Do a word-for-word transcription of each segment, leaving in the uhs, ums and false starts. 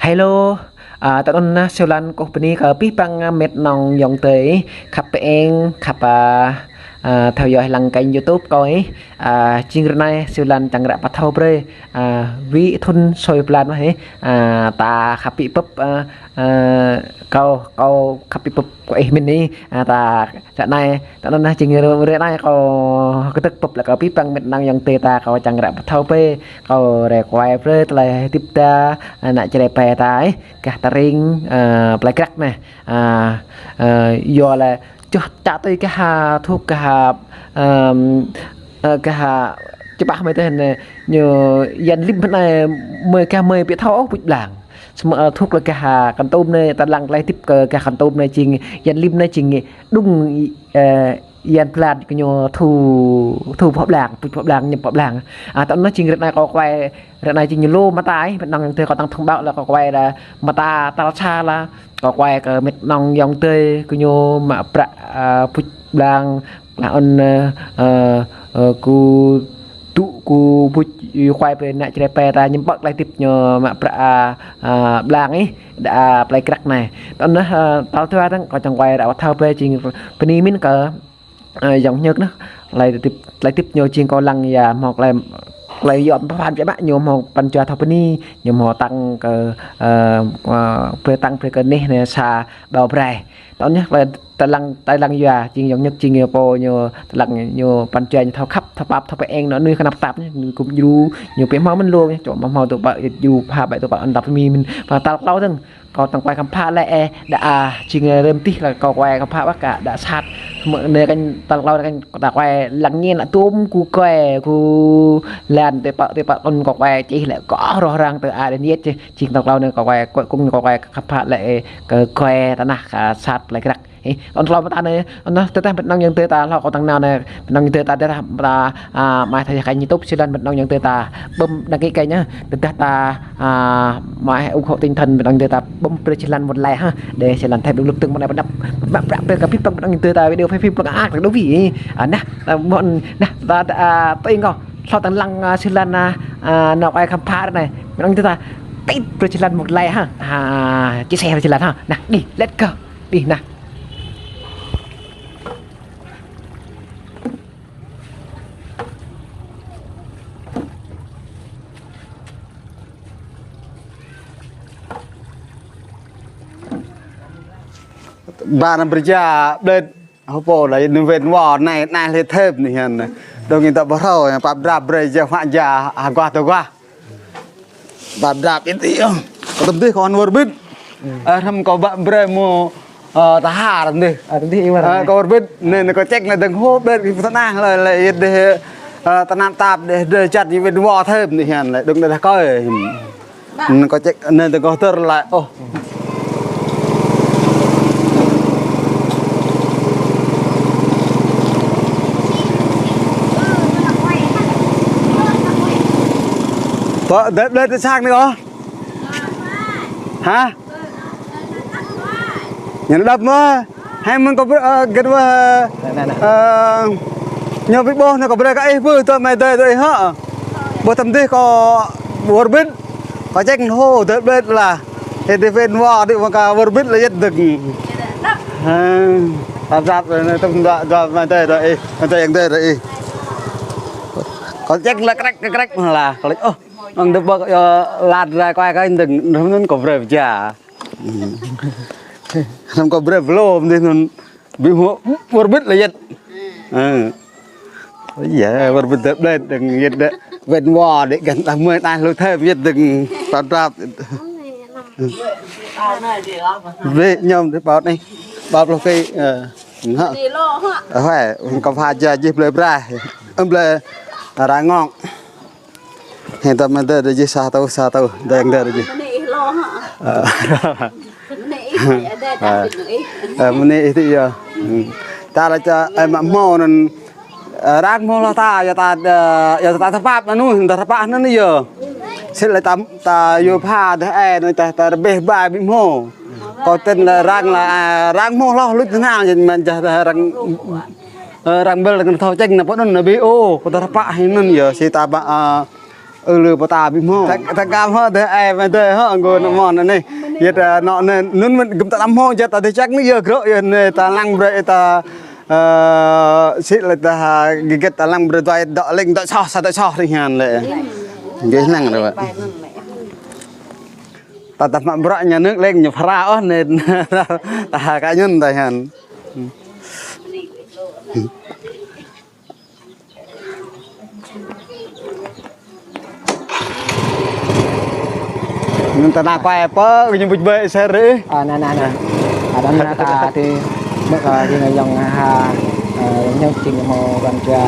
Hello, a, tơ anŭn nah, sơlan kâo bơni kơ abih bang, a, met nong yŏng tơi, khăp pơeng, khăp, a, a, theo dõi lăng kênh YouTube kâo ih. A, jing ră anai sơlan čang ră pơthâo brơi, a, wĭ thŭn sui blan mơ̆n ih. A, ta khăp pĭ pơ̆p, a, a, kâo, kâo khăp pĭ pơ̆p kơ ih mĭn ih. A, ta ră anai, tơ anŭn nah jing ră anai kâo kơdơ̆k pơ̆p lĕ kơ abih bang met nong yŏng tơi ta, kâo čang ră pơthâo brơi, kâo rai kuai brơi tơlơi hơdip ta, a, ană čơđai pơ ta ih, gah tơring, a, plơi Krăk anai. A, a, yua lĕ čoh čă tui gah ha, thŭk gah ha, ơm, ơ, gah ha, čơpah mơi tơ anai, ñu Yan Lim anai mơi gah mơi ƀu thâo ôh puč blang. Samơ̆, ơ, thŭk lĕ gah ha Kon Tum anai, ta lăng tơlơi hơdip kơ gah Kon Tum anai jing, Yan Lim anai jing đŭng, ơ, Yan Blan kơ ñu thu, thu pơblang, puč pơblang, ñăm pơblang. A, tơ anŭn jing ră anai kâo kuai, ră anai jing ñu lu mơta ih, met nong yŏng tơi kâo tăng thông báo lĕ kâo kuai lĕ mơta tal sa lĕ, kâo kuai kơ met nong yŏng tơi kơ ñu mă bruă, a, puč blang, lăng ôn, ơ, ơ, ơ, kơ tŭ kơ puč, ih kuai brơi ană čơđai pơ ta ñăm pơ̆k tơlơi hơdip ñu mă bruă, a, a, blang ih, đa, a, plơi Krăk anai. Tơ anŭn nah, a, tal dua dơ̆ng, kâo čang kuai ră pơthâo brơi jing bơni mĭn kơ, a, yŏng Nhơk nah. Tơlơi hơdip, tơlơi hơdip ñu jing kâo lăng ia hmâo tơlơi, tơlơi yom pơphan biă mă ñu hmâo pran jua thâo bơni, ñu hmâo tăng kơ, ơ, ơ, brơi tăng brơi kơ neh anai sa ƀâo brai. Tơ anŭn nah, tơlơi, tơlơi lăng, tơlơi lăng yua, jing yŏng Nhơk jing ñu pô ñu, tơlơi lăng ñu pran jua ñu thâo khăp, thâo pap, thâo pơeng, anŭn anai kơnăp tap anai, ñu kŭm djru, ñu pĕ hmâo mơ̆n lu anai, čô hmâo hmâo tŭ pă, djru pha ƀĕ tŭ pă, anŭn tap mĭn mĭn. Pă tal klâo dơ̆ng, kâo tăng kuai khăm pha lĕ, ơ, đa, a, jing rơm tih lĕ kâo kuai khăm pha ƀă kơ đa sat. Mơ̆ anai kăn tal klâo anai kăn ta kuai lăng ñen ană tôm kơ kuai, kơ lan tơi pă, tơi pă kăn kâo kuai čih lĕ kơ roh răng tơ a đen yet čih. Jing tal klâo anai kâo kuai, kuai kŭng kâo kuai khăp pha lĕ, ơ, kơ kuai tơnah kơ sat plơi Krăk. Ih, tơ anŭn klâo mơta anai, anŭn nah tơdah met nong yŏng tơi ta hlâo kâo tăng nao anai, met nong yŏng tơi ta tơdah mơta, a, mai thâo yơh kênh YouTube sơlan met nong yŏng tơi ta bấm đăng ký kênh nhá. Tơdah ta, a, mai ủng hộ tinh thần met nong yŏng tơi ta bấm brơi sơlan một like ha. Để sơlan thêm động lực tơ̆ng mơ̆ng anai pơđăp, pơđăp, pơđăp brơi kơ abih bang met nong yŏng tơi ta video phim phim plak ak đô vi. A, nah, a, mơ̆n, nah, ta, ta, a, tui kâo. Hlâo tăng lăng, a, sơlan, a, a, nao kuai khăm pha anai. Met nong yŏng tơi ta tit brơi sơlan một like ha. A, chia sẻ brơi sơlan ha. Nah, đi, let's go. Đi nah. Ba năm brơi ja blĕt. Hơpô lĕ ñu wĕn wơ̆t anai, anai lĕ thep anai hăn. Dong in ta ƀu hrâo, pap drap brơi ja hua ja, hơguah tơguah. Pap drap in ti ôh. Kâo tơm dih kâo ăn wơr bĭt. Ơ, hrăm kâo ƀă brơi mơ̆, ơ, ta har tơm dih. Ơ, tơm dih ih wơr. Ơ, kâo wơr bĭt, anai, anai kâo ček anai dơ̆ng hô bĕ kơ pơtơnah lĕ, lĕ yơh dih, ơ, tơnap tap dih, dih čăt yơh wĕn wơ̆t thep anai hăn lĕ, dong đah kơi. Anai kâo ček, anai dơ̆ng kâo tơr lĕ. Ôh. Pơ, đĕp, đĕp, đĕp sang anai ôh. Hă? Ñu đăp mơ̆. Hai mơ̆n kâo brơi, ơ, gĕt wơ̆t, ơ, ñu ƀu ƀuh anai kâo brơi kơ ih ƀu tơ̆ mơi adơi tơ̆ ih hă. Ƀuh tơm dih kâo wơr bĭt. Kâo ček hô đĕp đĕp lah. Hê dih wĕn wơ̆t dih mơ̆ng kâo wơr bĭt lah yơh dơ̆ng. Hă. Tơm dih, dih mơi adơi tơ̆ ih. Mơi adơi yŏng adơi tơ̆ ih. Kâo ček lah krek, krek lah. Kâo lĕ, ôh. Ăng dơ̆p ƀơ̆k yơh lăt rai kuai kơ dơ̆ng, hrăm anŭn kâo brơi ja. Hrăm kâo brơi blom dih anŭn ƀu hmâo wơr bĭt lah yơh. Ơ. Yơh, wơr bĭt đĕp đĕp dơ̆ng yơh đĕp. Wĕn wơ̆t đĕp găn đah mơi đah lu thep yơh dơ̆ng pap drap. Ƀĕ ñăm đĕp ƀơ̆k anai. Ƀơ̆k lu kơ, ơ. Hă. Hue, kâo pha ja jih blơi brai. Ơ, blơi rơngŏng. Hê, tơm mơi adơi dih jih sa tơ̆, sa tơ̆, dang dơi dih. Mơnê ih lo hă? Ơ. Mơnê ih, adơi ta pit mơ̆ng ih. Ơ, mơnê ih tih yơh. Hmm. Ta lĕ ča, ơ, mă hmâo anŭn, ơ, rang hmâo hloh ta, yua ta, ơ, yua ta tơpap anŭn, ta tơpap anŭn yơh. Sĭt lĕ ta, ta yua pha dih, ơ, anŭn ta, ta rơbeh ƀai ƀu hmâo. Kâo tin lĕ rang lĕ, ơ, rang hmâo hloh luč tơhnal, jing mơ̆n jah dah rang, ơ, rang ƀơ̆l rang thâo čeng anai pơ anŭn anai ƀu ôh, kâo ta tơpap hĭ anŭn yơh, sĭt ta ƀă, ơ, Ơ, lơ pơta ƀing hmâo. Ta, ta kăm hŏ, tơ ai, mă tơ hŏ, ngô nă mơ̆n anai. Yơh ta nŏ anai, anŭn mơ̆n gơ̆m ta năm hŏ, jăt ta tơ čăk anai, yơh grŏ, yơh anai, ta lăng brơi, ta, ơ, sĭ lĕ ta, gơgĕt ta lăng brơi, dŏ, dŏ lĕng, dŏ soh, sa dŏ soh, rĭ hian lĕ. Gơ̆ lăng ră. Ta, ta mă bruă nhà nước lĕng ñu phara ôh, anai, ta, ka ñŭn ta hian. Anŭn ta nao kuai pơ, kơ ñu bưč bơi sơr ih. Ơ, anai, anai, anai. Ơ, anŭn ta ti, mơ̆ kơ jing ayŏng ha, ơ, ñu jing hmâo pran jua,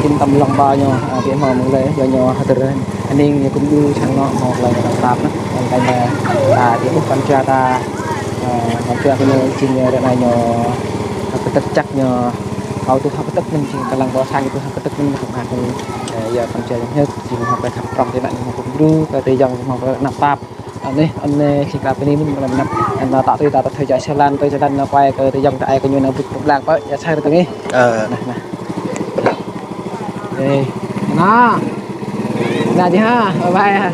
jing tơm lŏng ba ñu, ơ, ti hmâo mơ̆ng lĕ, yua ñu hơdơr, aning ñu kŭm djru sang anŏ hmâo tơlơi kơ tap anŭn. Anŭn ta, ơ, ti ƀuh pran jua ta, ơ, pran jua kơ ñu jing ră anai ñu, ơ, pơtơ̆k čăk ñu, kâo tŭ hơ̆k pơtơ̆k anŭn jing kơ lăng ƀơi sang tŭ hơ̆k pơtơ̆k anŭn kơ hơ̆k anŭn, ơ, yua pran jua ñu hơ̆k jing hmâo tơlơi khăp prŏng ti anŭn ñu hmâo kŭm djru, kơ ti ayŏng hmâo tơlơi anăp tap. Anai, anai, sĭt kơ pơ anai mơ̆n anăp, anai ta tui ta tơthơi jăk sơlan, tui sơlan anai kuai kơ ti ayŏng ta ai kơ ñu anai bưč ƀlak pơ, jăk sơr tơ ngih. Ơ. Anai, anai. Ê, anai. Anai jih ha, bye bye ha.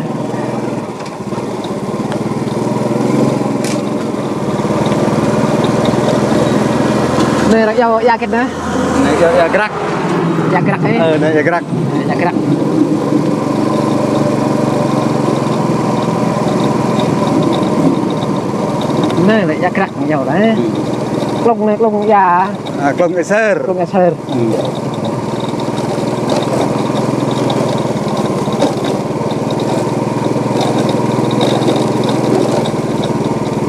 Anai ră iâu ia hơget anai? Anai iâu ia grăk. Ia grăk ih? Ơ, anai ia grăk. Ia grăk. Anai lĕ ia grăk iâu lĕ. Klông anai klông ia. Ơ, klông ia sơr. Klông ia sơr.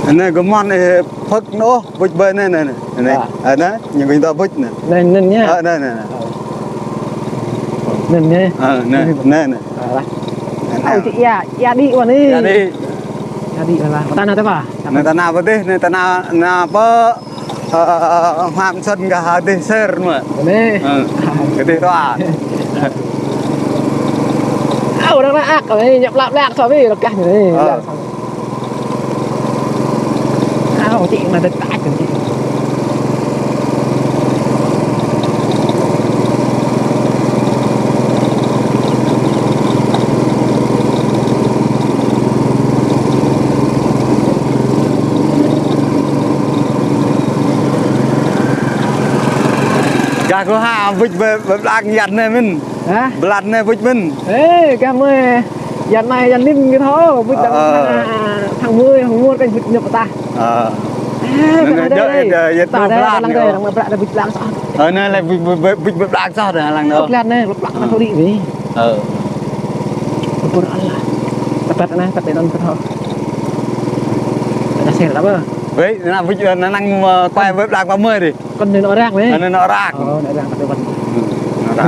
Anai gơmŏn ih phơ̆k anŭn, bưč bơi anai, anai, anai. Anai, ñu gơñu ta bưč anai. Anai, anai ñu. Ơ, anai, anai, anai. Anai ñu. Ơ, anai, anai, anai. Ơ, lah. Ơ, ia, ia đĭ wă anai. Ia đĭ. Ia đĭ lah. Tơnah tơ pă? Anai tơnah pơdih, anai tơnah, tơnah pơ Ơ, hmam sŏn gah hơdih sơr mơ̆. Anai. Ơ, hơdih tơwa. Ơ, đang nao ak, anai, ñu ƀlak ƀlak soh ƀi, lơkah ñu anai. Ơ. Ơ, čĭ, anai tơt ak čĭ. Gah kơ ha, bưč bơ-, bơ-, blan yăn anai mơ̆n. Hă? Blan anai bưč mơ̆n. Ê, gah mơi, yăn anai, yăn lim kơ thâo, bưč đang, ơ, tháng, tháng mười, tháng mười, kơ bưč ñăp ta. Ơ. Ơ, anai, anai, anai, anai, anai, ta anai, blan đang kơ, đang mă blan đang bưč blan soh. Ơ, anai lĕ bưč, bưč, bưč, bưč blan soh dah lăng anai. Blan anai, blan anai, thâo đĭ ƀi. Ơ. Syukur Allah. Tơpăt anai, tơpăt anŭn kơ thâo. Anai sơr ta pơ? Wei, anai bưč, anai lăng, ơ, kuai bưč blan pă mơi dih. Kơ anai nao ră mơi. Anai nao ră. Ơ, nao ră, kơ tơpăt. Nao ră.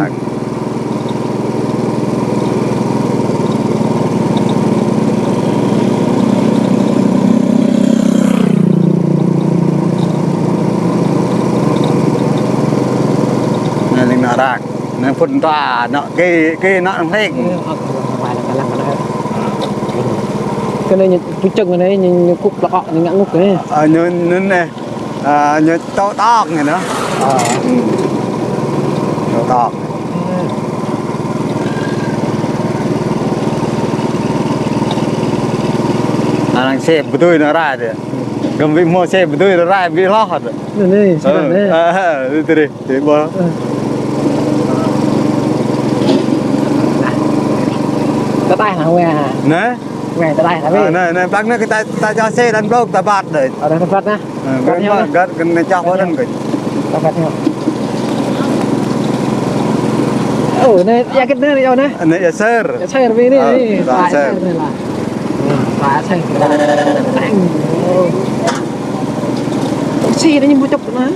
Anai lĕ nao ră. Anai phŭn ta, nao kơ, kơ nao hling. Kơ anai ñu pơčeng anai, ñu, ñu kŭk plăk, ñu ngă ngŭk anai. Ơ, ñu, ñu anai. Ơ, ñu tŏ tŏk ñu anai. Ơ. Tŏ tŏk. Anai lăng sĕp pơdui nao ră dih. Gơ̆m ƀu hmâo sĕp pơdui nao ră ƀu hloh dih. Anai, anai, ơ, anai. Ơ, ơ, anai, anai, anai, ƀă. Ơ. Tơtai nao wă. Anai? Wă, tơtai nao wă. Ơ, anai, anai, păng anai kơ ta, ta čoh sĕ lăn blok ta ƀat dih. Ơ, ta ƀat anai. Ơ, gơ̆n mă, gơ̆n, gơ̆n anai čoh ƀă anŭn gơ̆n. Ta ƀat anai. Ơ, anai, ia hơget anai, ia anai? Anai ia sơr. Ia sơr ƀi anai. Ơ, ia sơr. Ia sơr anai lah. Ơ, ia sơr. Sĕ anai ñu ƀu čŏk anai.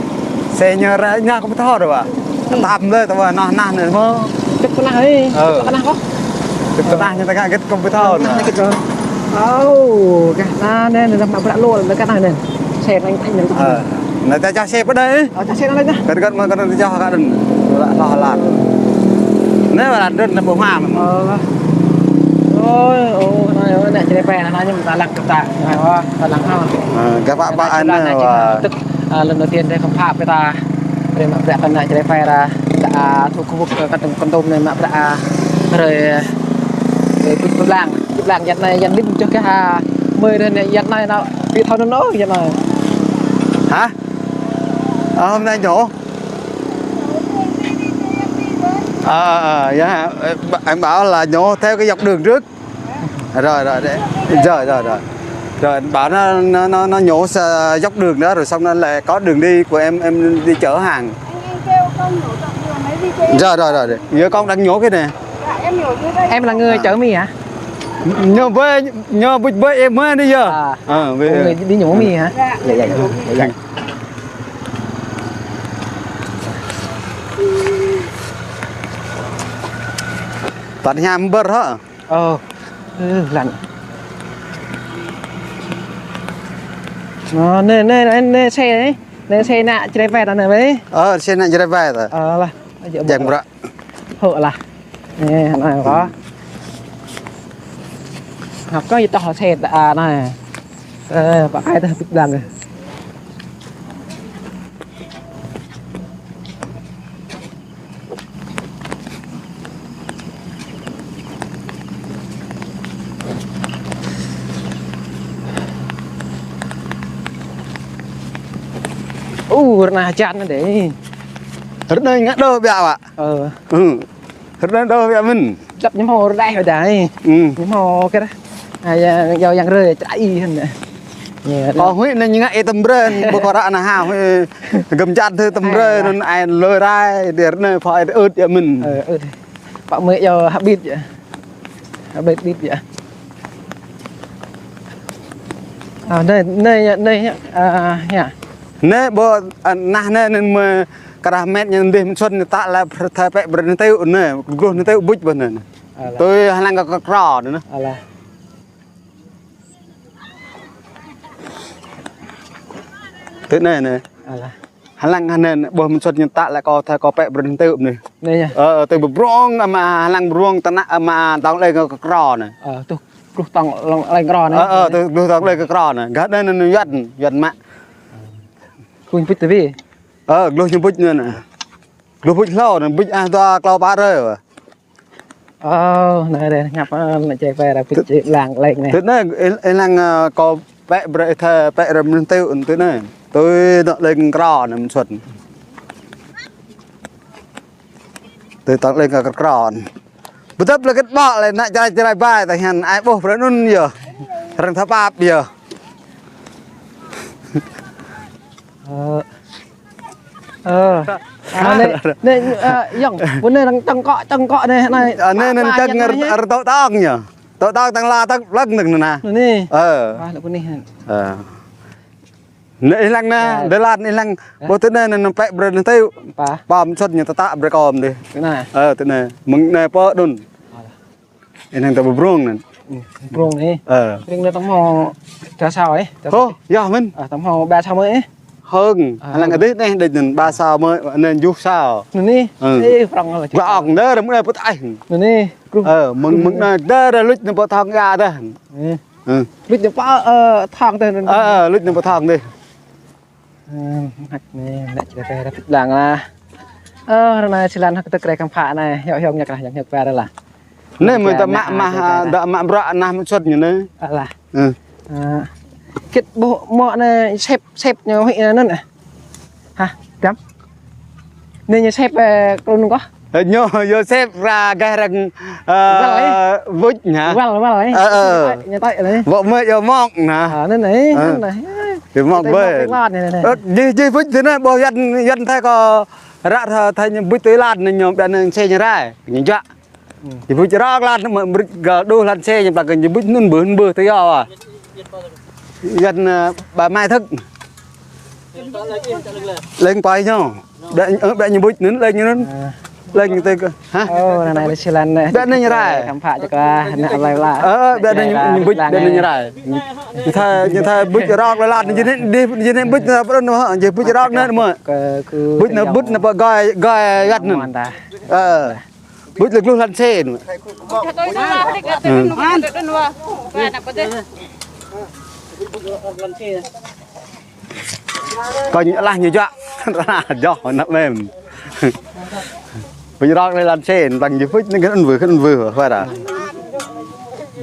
Sĕ ñu ră anai kơ ƀu thâo dih wă. Tam lĕ tơ wă nah nah anai mơ̆. Čŏk tơnah ih. Ơ. Čŏk tơnah kơ. Čŏk tơnah ñu ta ngă hơget kơ ƀu thâo anai. Hơget kơ. Ơ, gah anai anai, anai mă bruă lu lĕ gah anai anai. Sĕ anai anai anai. Ơ. Anai ta čoh sĕ pơ anai. Ơ, čoh sĕ anai anai. Hơget hơget mơ̆ kơ anai čoh hơget anai. Hloh hloh. Anai wă anŭn anai ƀu hmâo mơ̆n. Ơ. Ôi, ơ, anai, ơ, anai čơđai pĕ anai ñu ta lăng kơ ta. Anai wă, ta lăng hă. Ơ, gah pă pă anai wă. Tơ̆k, ơ, lăm đầu tiên đây không phạm kơ ta. Brơi mă bruă kơ anai čơđai pĕ ta. Ta, ơ, tŭ kơwŭk kơ kơtŭm kơtŭm anai mă bruă, ơ, brơi, ơ, Blang, blang, dŏ anai, dŏ lim čŏh kơ ha. Mơi dŏ anai, dŏ anai, nao, ƀu thâo nao, dŏ anai. Hả? Ờ, hôm nay nhổ. Ờ, ờ, ờ, dạ. Ờ, anh bảo là nhổ theo cái dọc đường trước. Rồi, rồi, để. Rồi, rồi, rồi. Rồi, anh bảo nó, nó, nó, nó nhổ sa-, dọc đường đó, rồi xong nó lại có đường đi của em, em đi chở hàng. Anh, anh kêu con nhổ dọc đường đấy đi cho em. Rồi, rồi, rồi, rồi. Giờ con đang nhổ cái này. Dạ, em nhổ dưới đây. Em là người chở mì hả? Nhổ với, nhổ bụi với em mới đi giờ. À. Ờ, với. Ủa, người đi nhổ mì hả? Dạ, dạ, dạ, dạ, dạ. Tận nhà bơ hả? Ờ. Ừ, lăn. Ờ, nê, nê, nê, nê xe đấy. Nê xe nă driver ta nê bê. Ờ, xe nă driver ta. Ờ, lah. Jang brak. Hơ lah. Nê, anai kâo. Hăp kâo yơh tŏh xe ta, à, anai. Ơ, pă ai ta hơpit blang kơ. Ơ, rơnai hơjan anai dêh. Rơnai ngă đơ biă wă. Ơ. Ơ. Rơnai đơ biă mơ̆n. Djăp ñu hmâo rơđah wă dai. Ơ. Ñu hmâo kơ. Ai, yua yang rơi črai hăn. Kâo huĭ anai ñu ngă ih tơm brơi, ƀu kâo ră anai hao, huĭ gơ̆m čan thâo tơm brơi, anŭn ai lơi rai, đer anai phơi ih ưt yơh mơ̆n. Ơ, ưt. Pă mơi yơh hơbit yơh. Hơbit bit yơh. À, anai, anai, anai, à, ya. Anai ƀu, à, nah, anai, anai mơi krah met ñu dih mơ̆n sŭn ñu tă lĕ pơthâo pĕ brơi anai tui anai, gluh anai tui buč ƀơi anai. Alah. Tui hơnăng kơ krô anai. Alah. Tui anai, anai. Alah. Hơnăng anai, ƀuh mơ̆n sŭn ñu tă lĕ kâo thâo kâo pĕ brơi anai tui anai. Anai yơh. Ơ, tui ƀu brông, ama hơnăng brông tơnă, ama tong lĕ kơ krô anai. Ơ, tuh, gluh tong lĕ krô anai. Ơ, ơ, tui gluh tong lĕ kơ krô anai. Gah anai, anai yuan, yuan mă. Gluh ñu buč tui bĭ. Ơ, gluh ñu buč anai. Gluh buč hlâo anai, buč ah dua klâo pă rơi. Ơ, anai dêh, ngăp, ơ, anai čê pĕ ră pit čê blang lĕ anai. Tui anai, ih, ih lăng, ơ, kâo pĕ brơi ih thâo pĕ ră mơ̆n tui anai. Tui anŭn lĕ krô anai mơ̆n sŭn. Tui tŏng lĕ kơ krô anai. Ƀu djăp lĕ kơ ƀă lĕ ană črai črai bai ta hăn ai ƀuh brơi anŭn yơh. Răng thâo pap yơh. Ơ. Ơ. À, anai, anai, ơ, yŏng, ƀơi anai đang čŏng kŏ, čŏng kŏ anai, anai. À, anai, anai čŏng rơtŏk tŏng yơh. Tŏk tŏng tŏng la tŏk lăng tŏng anai. Anai. Ơ. Wah, lĕ ƀơi anai. Ơ. Anai ih lăng anai, dơlan ih lăng. Ƀuh tui anai, anai pĕ brơi anai tui. Pă. Pă mơ̆n sŭn ñu tă tă brơi kâo mơ̆n dih. Tui anai. Ơ, tui anai. Mơ̆ng anai pơ anŭn. Ih lăng ta ƀu brông anŭn. Ơ, brông anai. Ơ. Brông anai tŏng hmâo dua sao ih. Hơ, yơh mơ̆n. Ơ, tŏng hmâo ba sao mơi ih. Hơ̆ng, ơ, hơnăng adih anai đĕč anŭn ba sao mơi, anai juh sao. Anai. Ơ. Ih, prŏng lah. Gua ŏng đơ răm anai pơt aih. Anai. Ơ, mơ̆ng, mơ̆ng anai đơ ră luč anai pơ thong ia tah. Ơ. Luč anai pơ, ơ, thong tah. Ơ, ơ, luč anai pơ thong tah. Ơ, hăt anai, ană črai pĕ ră pit blang lah. Ơ, ră anai sĭ lăn hăt tơkrĕ khăm phă anai, hiŏk hiŏk ñăk lah, ñăk ñăk pĕ lah. Anai mơi ta mă mă, ta mă bruă nah mơ̆n sŭn ñu anai. Alah. Ơ. Ơ. Kĭt ƀuh mơ̆ anai sĕp, sĕp ñu huĭ anŭn. Hă, dăm. Anai ñu sĕp, ơ, krŭn kôh. Ơ, ñu, ñu sĕp ra gah răng, ơ, wăl, ơ, buč hă? Wăl, wăl, ơ. Ơ, ơ. Ñu tơi anai. Wăl mơi ñu mŏk anai. Ơ, anai, anai, ơ, anai. Ñu mŏk ƀơi. Ơ, jih, jih buč tui anai, ƀuh yuan, yuan thâo kâo ră thâo, thâo ñu buč tui lăn anai ñu ƀiă anai xe ñu rai, ñu juă. Ơ. Ñu buč rơ̆k lăn, mă brơi gah đuh lăn xe ñu pla kơ ñu buč anŭn ƀơi, anŭn ƀơi tui yơh. Yuan, ơ, ba mai thâo. Leng pai ñu. Ƀiă, ơ, ƀiă ñu buč anŭn, leng ñu anŭn. Ơ. Leng ñu tui kơ. Hă? Ơ, anai anai sĭ lăn anai. Ƀiă anai ñu rai. Khăm phă čơkă, anai ƀlai lah. Ơ, ƀiă anai ñu buč, ƀiă anai ñu rai. Ñu thâo, ñu thâo buč rơ̆k lăn, ñu anai dih, ñu anai buč anai pơ anŭn hă, ñu buč rơ̆k anai mơ̆. Kơ, kơ buč anai, buč anai pơ gai, gai gah anŭn. Ơ. Buč lĕ gluh lăn xe anŭn. Ơ. Kơ ñu lah ñu juă. Joh ană mem. Buč rơ̆k lĕ lăn xe, lăng ñu buč anai kơ anŭn wơh, kơ anŭn wơh, wơh ra.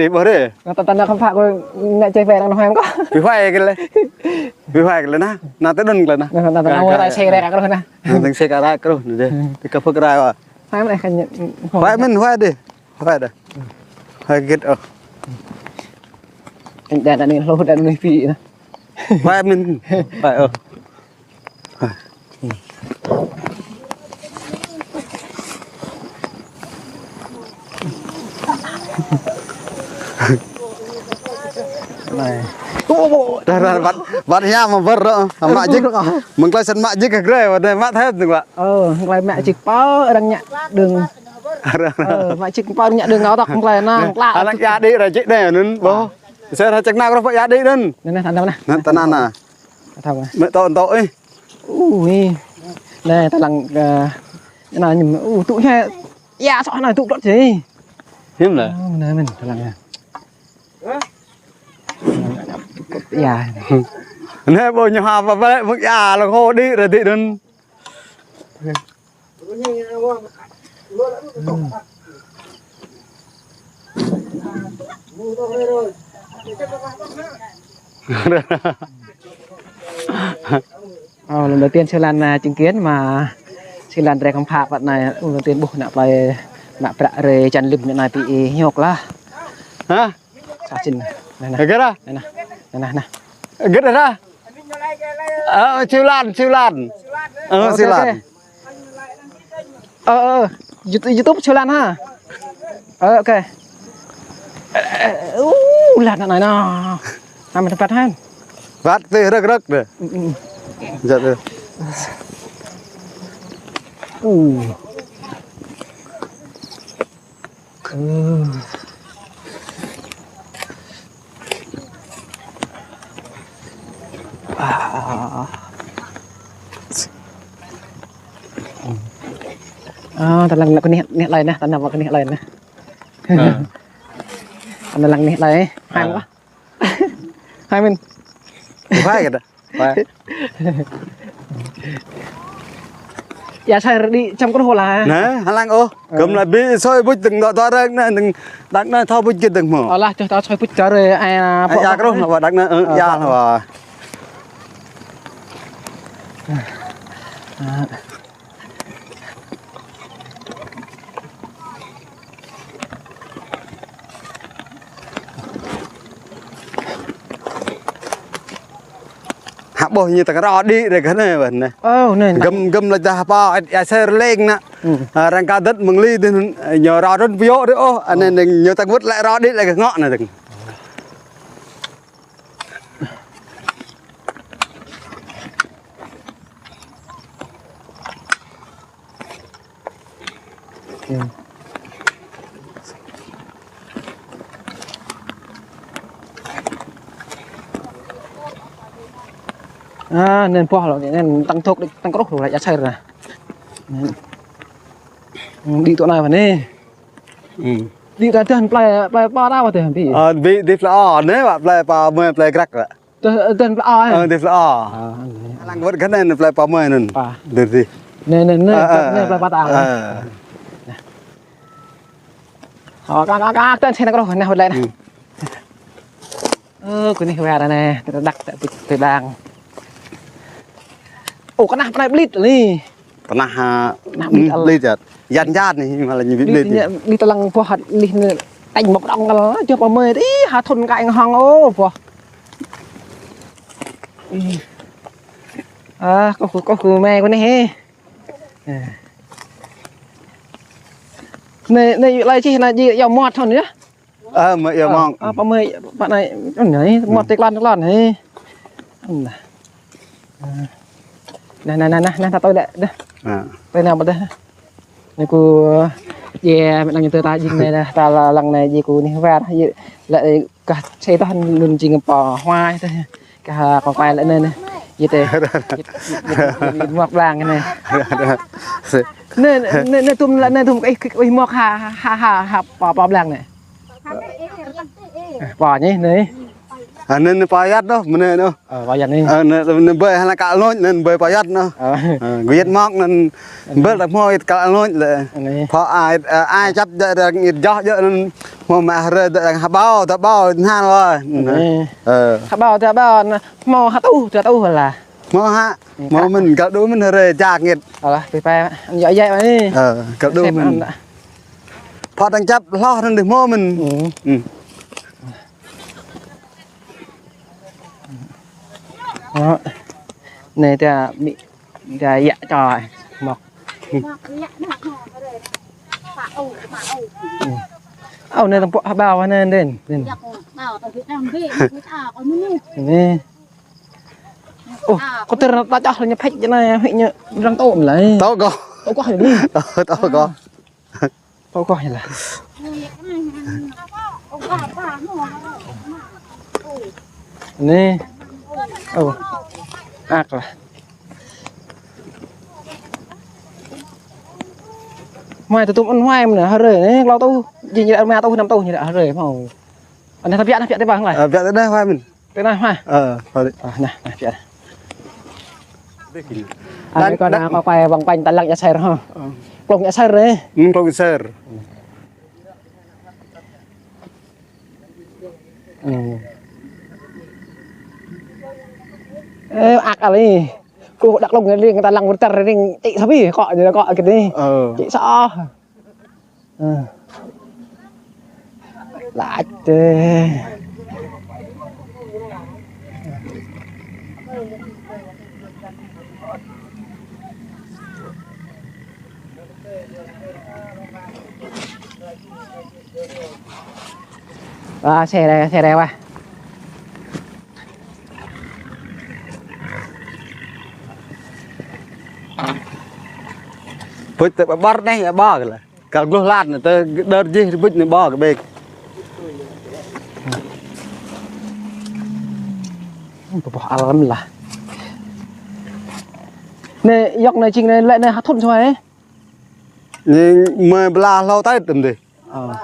đih, ƀuh đih. Anŭn tơdah khăm phă kơ ngă čih wai anŭn hăng kâo. Ƀu wai kơ lĕ. Ƀu wai kơ lĕ anŭn. Anŭn tơdơi anŭn lĕ anŭn. Anŭn tơdah anŭn wai ră sĕ ră kơ anŭn. Anŭn tơdơi sĕ kơ ră kơ anŭn đih. Tơ kơ phơk ră wa. Wai mơ̆n kơ ñu. Wai mơ̆n, wai đih. Wai đih. Wai git ôh. Anŭn đa đa anai hloh đa anai pĭ anŭn. Wai mơ̆n. Wai ôh. Anai. Dah, dah, wăt, wăt hiam mă ƀơr rŏ. Mă jik. Mơ̆ng tơlơi sĭt mă jik kơ grê, wăt anai mă thep tu wa. Ơ, tơlơi mă jik pơ arăng ngă đơ̆ng. Ơ, mă jik pơ arăng ngă đơ̆ng ngă tŏk tơlơi anŭn, klă. Ană ia đih ră jik đih anŭn, ƀuh. Sĕ ră jik anŭn, ră pơ ia đih anŭn. Anŭn, anŭn, tơnăn anŭn. Thâo mơ̆? Mă tŏ tŏ ih. Ui. Anai, tơlơi, ơ, anai ñu, ơ, tŭ hă. Ia, soh anai tŭ plŏt sih. Hiam lĕ. Ơ, anai mơ̆n, tơlơi anai. Ia. Anai ƀuh ñu hăp pơ lĕ, mơ̆ng ia lăng hŏ đih ră đih anŭn. Ơ, lần đầu tiên Siu Lan, à, chứng kiến mà Siu Lan rai khám phá pơ anai, lần đầu tiên ƀuh ană plơi, ană prăk rai čan lim anai pĭ ih ñŏk lah. Hă? Sa čin. Anai, anai. Hơget ah? Anai, anai. Anai, anai, anai. Hơget ah? Ơ, Siu Lan, Siu Lan. Ơ, Siu Lan. Ơ, ok, ok. Ơ, ơ, YouTube, YouTube siu lăng hă. Ơ, ok. Ơ, ơ, ơ, u, lăng anai nă. Năm tempat hăn. Wăt tui rơ̆k rơ̆k đeh. Ư, ư. Jăk đeh. U. Ơ. A. Ơ, ta lăng nă kơ anih, anih laih nă, ta nă kơ anih laih nă. Ơ. Ta lăng anih laih. Hăng wă. Hai mĭn. Hai kơ đa. Wă. Ia Sair đĭ čăm kruh lah. Nă, hăng lăng ôh. Ơ. Gơm lăi ƀing sui buč dơ̆ng dŏ dŏ rơ̆k nă, dơ̆ng đăk nă thâo buč gĭt dơ̆ng hmâo. Ơ lah, čuh ta sui buč čar, ơ, ai, ai, pŏk ia kruh nă wă đăk nă, ơ, ơ, ia pŏk lah wă. Hă ƀuh ñu tơ̆ng rŏ đĭ đeh kơ anai ƀơi anai. Ơ, anai, anai. Gơm, gơm lăi dah pô, ia Sair leng nă. Ư. Ơ, arăng kơ đĕt mơ̆ng li đih, ñu rŏ run pơyŏ đih ôh, anai, ơ, anai ñu tơ̆ng wơ̆t lăi rŏ đĭ lăi kơ ngŏ anai dơ̆ng. A, anai pŏh lu, anai tơ̆ng thŏk đĭ, tơ̆ng kruh lu, ia Sair nă. Anai. Đĭ tui anai wă anai. Ư. Đĭ ta dơ̆ng plơi, plơi pô ta wă tơ̆ hăng ƀĭ. Ơ, ƀĭ, đĭ plơi ôh, anai wă plơi pô mơi plơi Grăk wă. Tơ̆, tơ̆ plơi ôh, ơ. Ơ, đĭ plơi ôh. A, anai. Lăng wơ̆t kơ anai plơi pô mơi anŭn. A. Đĭ, đĭ. Anai, anai, anai, ơ, anai, ơ, plơi pô ta. Ơ. Ơ, kơ, kơ, kơ, tơ̆ng sĭt nă kơ anai wơ̆t lĕ nă. Ư. Ơ, kơ anih wơr anai, tơdăk tơ̆ ƀĭ tơ̆ đang. Ô, kơ anai pơnai ƀlit anai. Pơnah, a, pơnah ƀlit, ƀlit jăt. Yan yan anai, mă lĕ ñu ƀĭ ƀlit anai. Ƀlit tơlăng pŏh hăt lih anai, tañ mŏk đŏng kăl, čuh pơmơi, ih, ha thŭn kơ eng hŏng, ô, pŏh. Ih. A, kâo, kâo, kâo, mơi kơ anai hĕ. Anai, anai, lăi čih, anai, ji, yua mŏt thŭn yơh. Ơ, mơi yua mŏt. Ơ, pơmơi, pơnai, anai, mŏt tơ̆ klăn, tơ̆ klăn, hĕ. Anai. Nă, nă, nă, nă, nă, ta tui lĕ, đah. A. Tui nă ƀă đah. Anai kơ, yơh, mơnăng ñu tui ta jing anai đah, ta la-, lăng anai jing kơ anih wơr, yơh, lĕ kah čê tah anŭn jing pô hua tah. Kah kâo kơ lĕ anai anai. Yơh tơ̆. Yơh, yơh, yơh, yơh, mŏk blang anai. Anai, anai, anai tum lĕ anai tum kơ ih, kơ ih mŏk ha, ha, ha, ha, pô, pô blang anai. Pô anai, anai. A, anai, anai pô yăt đôh, mơnai đôh. Ơ, pô yăt anai. Ơ, anai, anai ƀơi hăng kă lôč, anai ƀơi pô yăt đôh. Ơ. Ơ, gơyut mŏk anai ƀơi ta hmâo ih kă lôč lĕ. Anai. Pô ai, ơ, ai čăp dơ̆ng arăng ih joh dơ̆ng anai hmâo mă hrơi dơ̆ng arăng ha ƀâo, ta ƀâo, anai lơi. Anai. Ơ. Ha ƀâo, ta ƀâo, anai hmâo ha tuh, ta tuh lah. Hmâo hă? Anai hmâo kă. Mơ̆n, găl đu mơ̆n hrơi jak ngit. Alah, pi pai, yua yua anai. Ơ, găl đu mơ̆n. Pô arăng čăp hloh anai đih hmâo mơ̆n. Ư. Ư. Ơ. Anai ta ƀĭ, ta yă čô mŏk. Ơ, anai tơ̆ng pŏk ha ƀâo anai đen, đen. Anai. Ô, kơ tơ̆r ta čoh ñu phĕč anai, phĕč ñu răng tôm lơi. Tôm kâo. Tôm kâo anai. Tôm, tôm kâo. Pô kơ ñu lah. Anai. Ô. Ak lah. Mai tơtum ăn mai mơ̆n hrơi anai, klâo tuh. Jing ñu đă rơma tuh, năm tuh ñu đă hrơi hmâo. Anai ta biă anai, biă tơbah anai. Ơ, biă tơbah anai, mai mơ̆n. Tơnah hă? Ơ, sorry. Ơ, anai, anai, biă. Anai kâo đang, đang kâo quay vòng quanh ta lăng ia Sair hă? Ơ. Klông ia Sair anai. Ư, klông ia Sair. Ơ. Ơ, ak ali. Kâo đăk klông ring, ta lăng wơ̆t tơ̆r ring, čĭ sa ƀĭ, kŏ ñu kŏ kơ anai. Ơ. Čĭ sa. Ơ. Lač tơ̆. Ơ, xe đây, xe đây wa. Bŭt tơ ƀar anai, ƀar kơ lah. Kơ gluh lan anai, tơ đơr jih bŭt anai ƀar kơ ƀĕk. Bơboh alam lah. Anai, yŏk anai čing anai, lĕ anai hơthŭn sua anai. Anai mơi bla hlâo taih tơm dih. Ơ.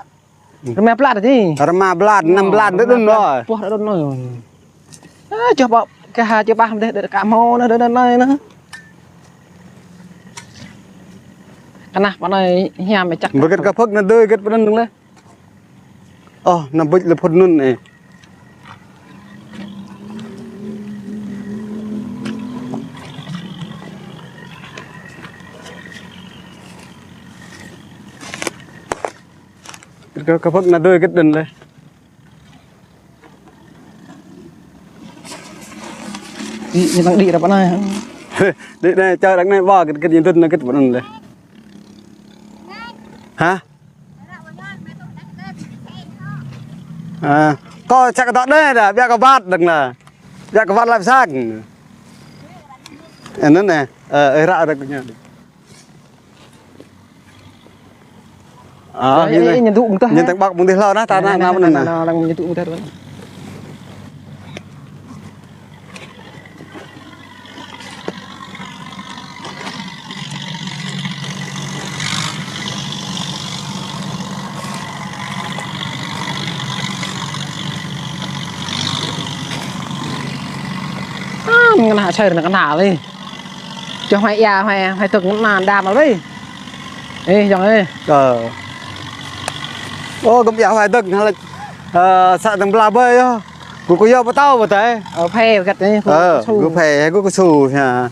Rơma bla tơ dih. Rơma bla, năm bla, đơ̆n đơ̆n đơ̆n đơ̆n đơ̆n đơ̆n. Ơ, čoh ƀă, kơ ha čoh ƀă mơdeh, đơ̆n kơ hmâo anai, đơ̆n đơ̆n anai anai. Kơnah pơ anai hiam čăk. Bơgĕt kơ phơk anai dơi gĕt pơ anŭn lĕ. Ơ, anai bŭt lĕ phŭn anŭn anai. Gĕt kơ, kơ phơk anai dơi gĕt đơ̆n lĕ. Đi, ñu tăng đi ra pơ anai. Đi anai, čar đăng anai ƀă, gĕt, gĕt ñu đơ̆n anai gĕt pơ anŭn lĕ. Hă? Ơ, kâo čăk kơ dŏ anai dah, biă kơ ƀat đăng lah. Biă kơ ƀat lăp sang. Anŭn anai, ơ, ơ, ră ră kơ ñu. Ơ, ơ, ñu ơ, ơ, ñu dŏ mơ̆ng tah, ñu ơ. Tơ̆ng ƀă mơ̆ng tih hlâo anai, ta anai, anai, anai, anai, anai, anai, anai, anai, ñu dŏ mơ̆ng tah. Ơ, ngăn hă sơi anai ngăn hă lĕ. Čoh hmai ia, hmai, hmai tơ̆k ngăn đam lĕ. Ê, yŏng ê. Ơ. Ơ, gơ̆m ia hmai tơ̆k ngăn lĕ. Ơ, să tăng bla ƀơi yơh. Gŭ kơ yua pơtâo pơtâo. Ơ, phê gĕt anai, gŭ kơ su. Ơ, gŭ phê, gŭ kơ su, ha.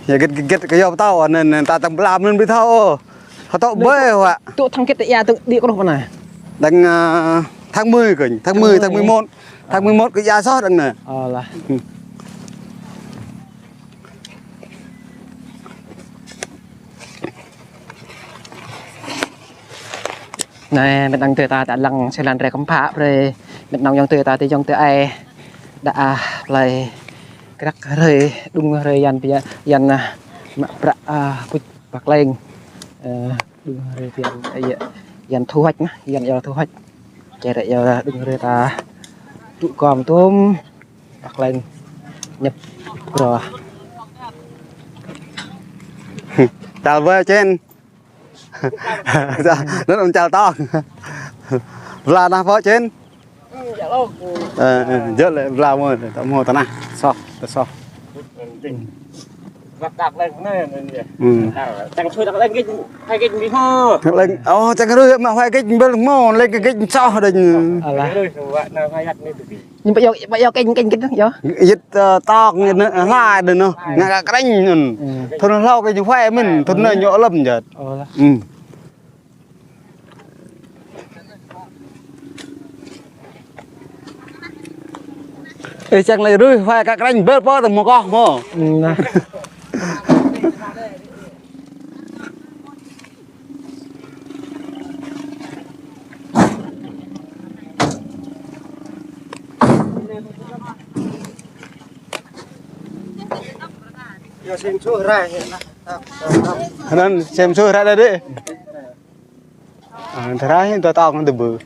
Yua gĕt, gĕt, gĕt kơ yua pơtâo, anŭn, anŭn, ta tăng bla mơ̆n ƀu thâo, ơ. Hơtŏ ƀơi hua. Tŭ tháng gĕt ia tŭ đĭ kơ rôh pơ anai. Đăng, ơ, tháng mười kơ, tháng mười, tháng mười một. Tháng mười một kơ ia soh đăng anai. Ơ lah. Anai, mĕt ayŏng adơi ta, ta lăng sơlan rai kơm pă brơi. Mĕt ayŏng adơi ta, adơi ayŏng adơi ai. Đa, ah, plơi. Krăk hrơi, đung hrơi yan pia, yan, ah, mă prăk, ah, bŭt pă kleng. Ơ, đung hrơi yan, ơ, yan thu hoạch anai, yan yua thu hoạch. Čơrĕ yua đung hrơi ta tŭ gom tôm, pă kleng ñăp gro. Tal ƀơi čen. Anŭn ôm čal tong. Bla anai pơ čen. Ơ, ơ, jơ̆ lĕ bla mơ̆, ta hmâo tơnah. Soh, ta soh. Ơ. Ơ, čang rưh mă hmâo gĕt ƀơi hmâo, lĕ gĕt soh đôč. Alah. Ñu ƀă yua, ƀă yua kĕnh, kĕnh gĕt yơh. Yit, ơ, tŏk, ñu, hlai đôč anŭn. Ngă kơ krĕnh anŭn. Thŭn hlâo kơ ñu hmai mơ̆n, thŭn anai ñu lơ̆m jăt. Ơ lah. Ê, čang lĕ rưh, hmai kơ krĕnh ƀơi pơ tơ̆ng mơ̆ kŏh mơ̆. Nah. Anŭn, sem suh rai đa đê. Ơ, tơrai, tơ tong tơ ƀư.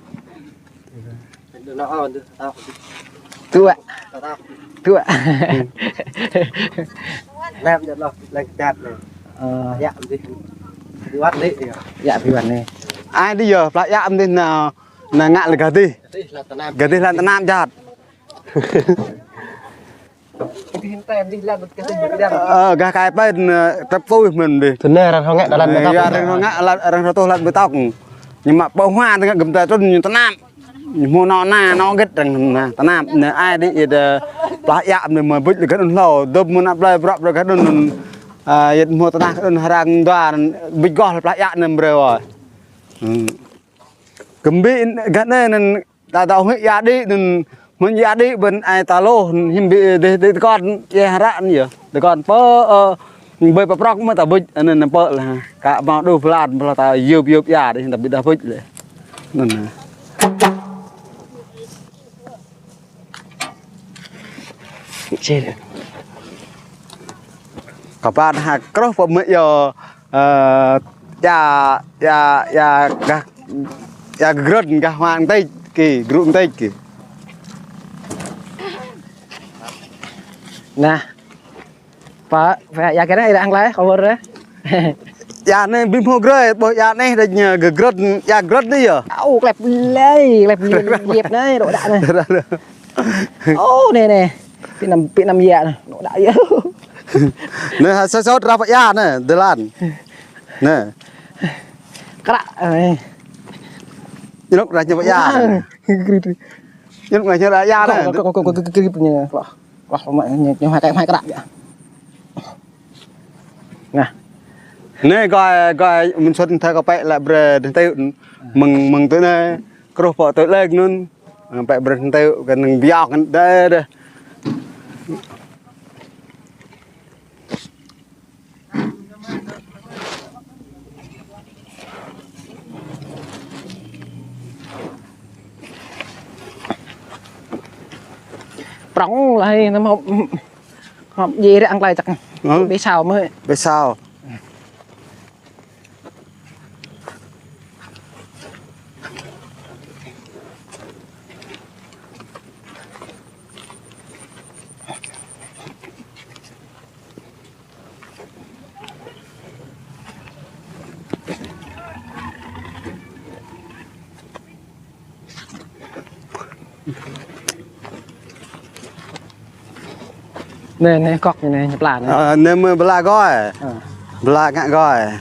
Tuă. Tuă. Lĕ jăt lŏ, lĕ jăt lĕ. Ơ. Yă mơdih. Biwat lĕ yơh. Yă biwat anai. Ai dih yơh, plă yă mơdih anai, anai ngă lĕ gah dih. Gah dih lăn tơnap jăt. Ơ, gah kai pơ, ơ, trăp pui mơ̆n dih. Tơnap arăng hơngă đa lăn ƀơi tŏk. Yă, arăng hơngă lăn, arăng rơtuh lăn ƀơi tŏk. Ñu mă pơ hua tơngă gơ̆m ta trŭn ñu tơnap. Ñu hmâo nŏ na, nŏ gĕt arăng na, tơnap. Anai ai dih yit, ơ, plah yă anai mơ̆ bŭt lĕ gah anŭn hlâo. Dŏp mơ̆ nă plơi prăk brơi gah anŭn, ơ, yit hmâo tơnah gah anŭn arăng dua, bŭt goh lĕ plah yă anai brơi wơ̆t. Gơ̆m ƀĭ gah anai anŭn ta dŏ hĭ ia đĭ anŭn, mơ̆n ia đĭ ƀơi ai ta lôh, hiư̆m ƀĭ dih, dih tơkŏn ia hră anŭn yơh. Tơkŏn pơ, ơ, ƀơi pơprŏk mơ̆ ta bŭt, anŭn anŭn pơ lah. Kơ hmâo đôč blan, blan ta yơp yơp ia đĭ, ta ƀĭ dah bŭt lĕ. Anŭn. Kơ ƀing hă, kruh pơmĕ yơh, ơ, ia, ia, ia gah, ia grơ̆n gah hmua tĕk kơ, grŭ tĕk kơ. Nah. Pă, pă, ia kơ anai, ih đang lĕ, kâo ƀuh ră. Ia anai ƀing hmâo grơ̆, ƀuh ia anai đôč ñu grơ̆, ia grơ̆ anai yơh. Ơ, klep lĕ, klep lĕ, yep anai, dŏ đă anai. Ơ, anai, anai. Pit năm, pit năm ia anai, dŏ đă ia. Anai, hă, sơsot ră pă ia anai, dơlan. Anai. Kră, anai. Ñu ră ñu pă ia anai. Ñu ră ñu pă ia anai. Kâo, kâo, kâo, kâo, kâo, kâo, kâo, kâo, Wah, wah, mă, ñu, ñu hai kơ, hai kơ ră ia. Nah. Anai, gơ̆, gơ̆, mơ̆n sut thâo kơ pĕ lĕ brơi tĕk, mơ̆ng, mơ̆ng tui anai, kruh pơ tui lĕ anŭn, pĕ brơi tĕk, kơ năng biă kơ đe đe. Prŏng lĕ, anai mă, mă, djai ră ang klai čăk. Hă? Ƀu sao mơ̆. Ƀu sao. Anai, anai, kŏk anai, ñu pla anai. Ơ, anai mơ̆ pla gơ̆. Ơ. Pla ngă gơ̆. Ơ.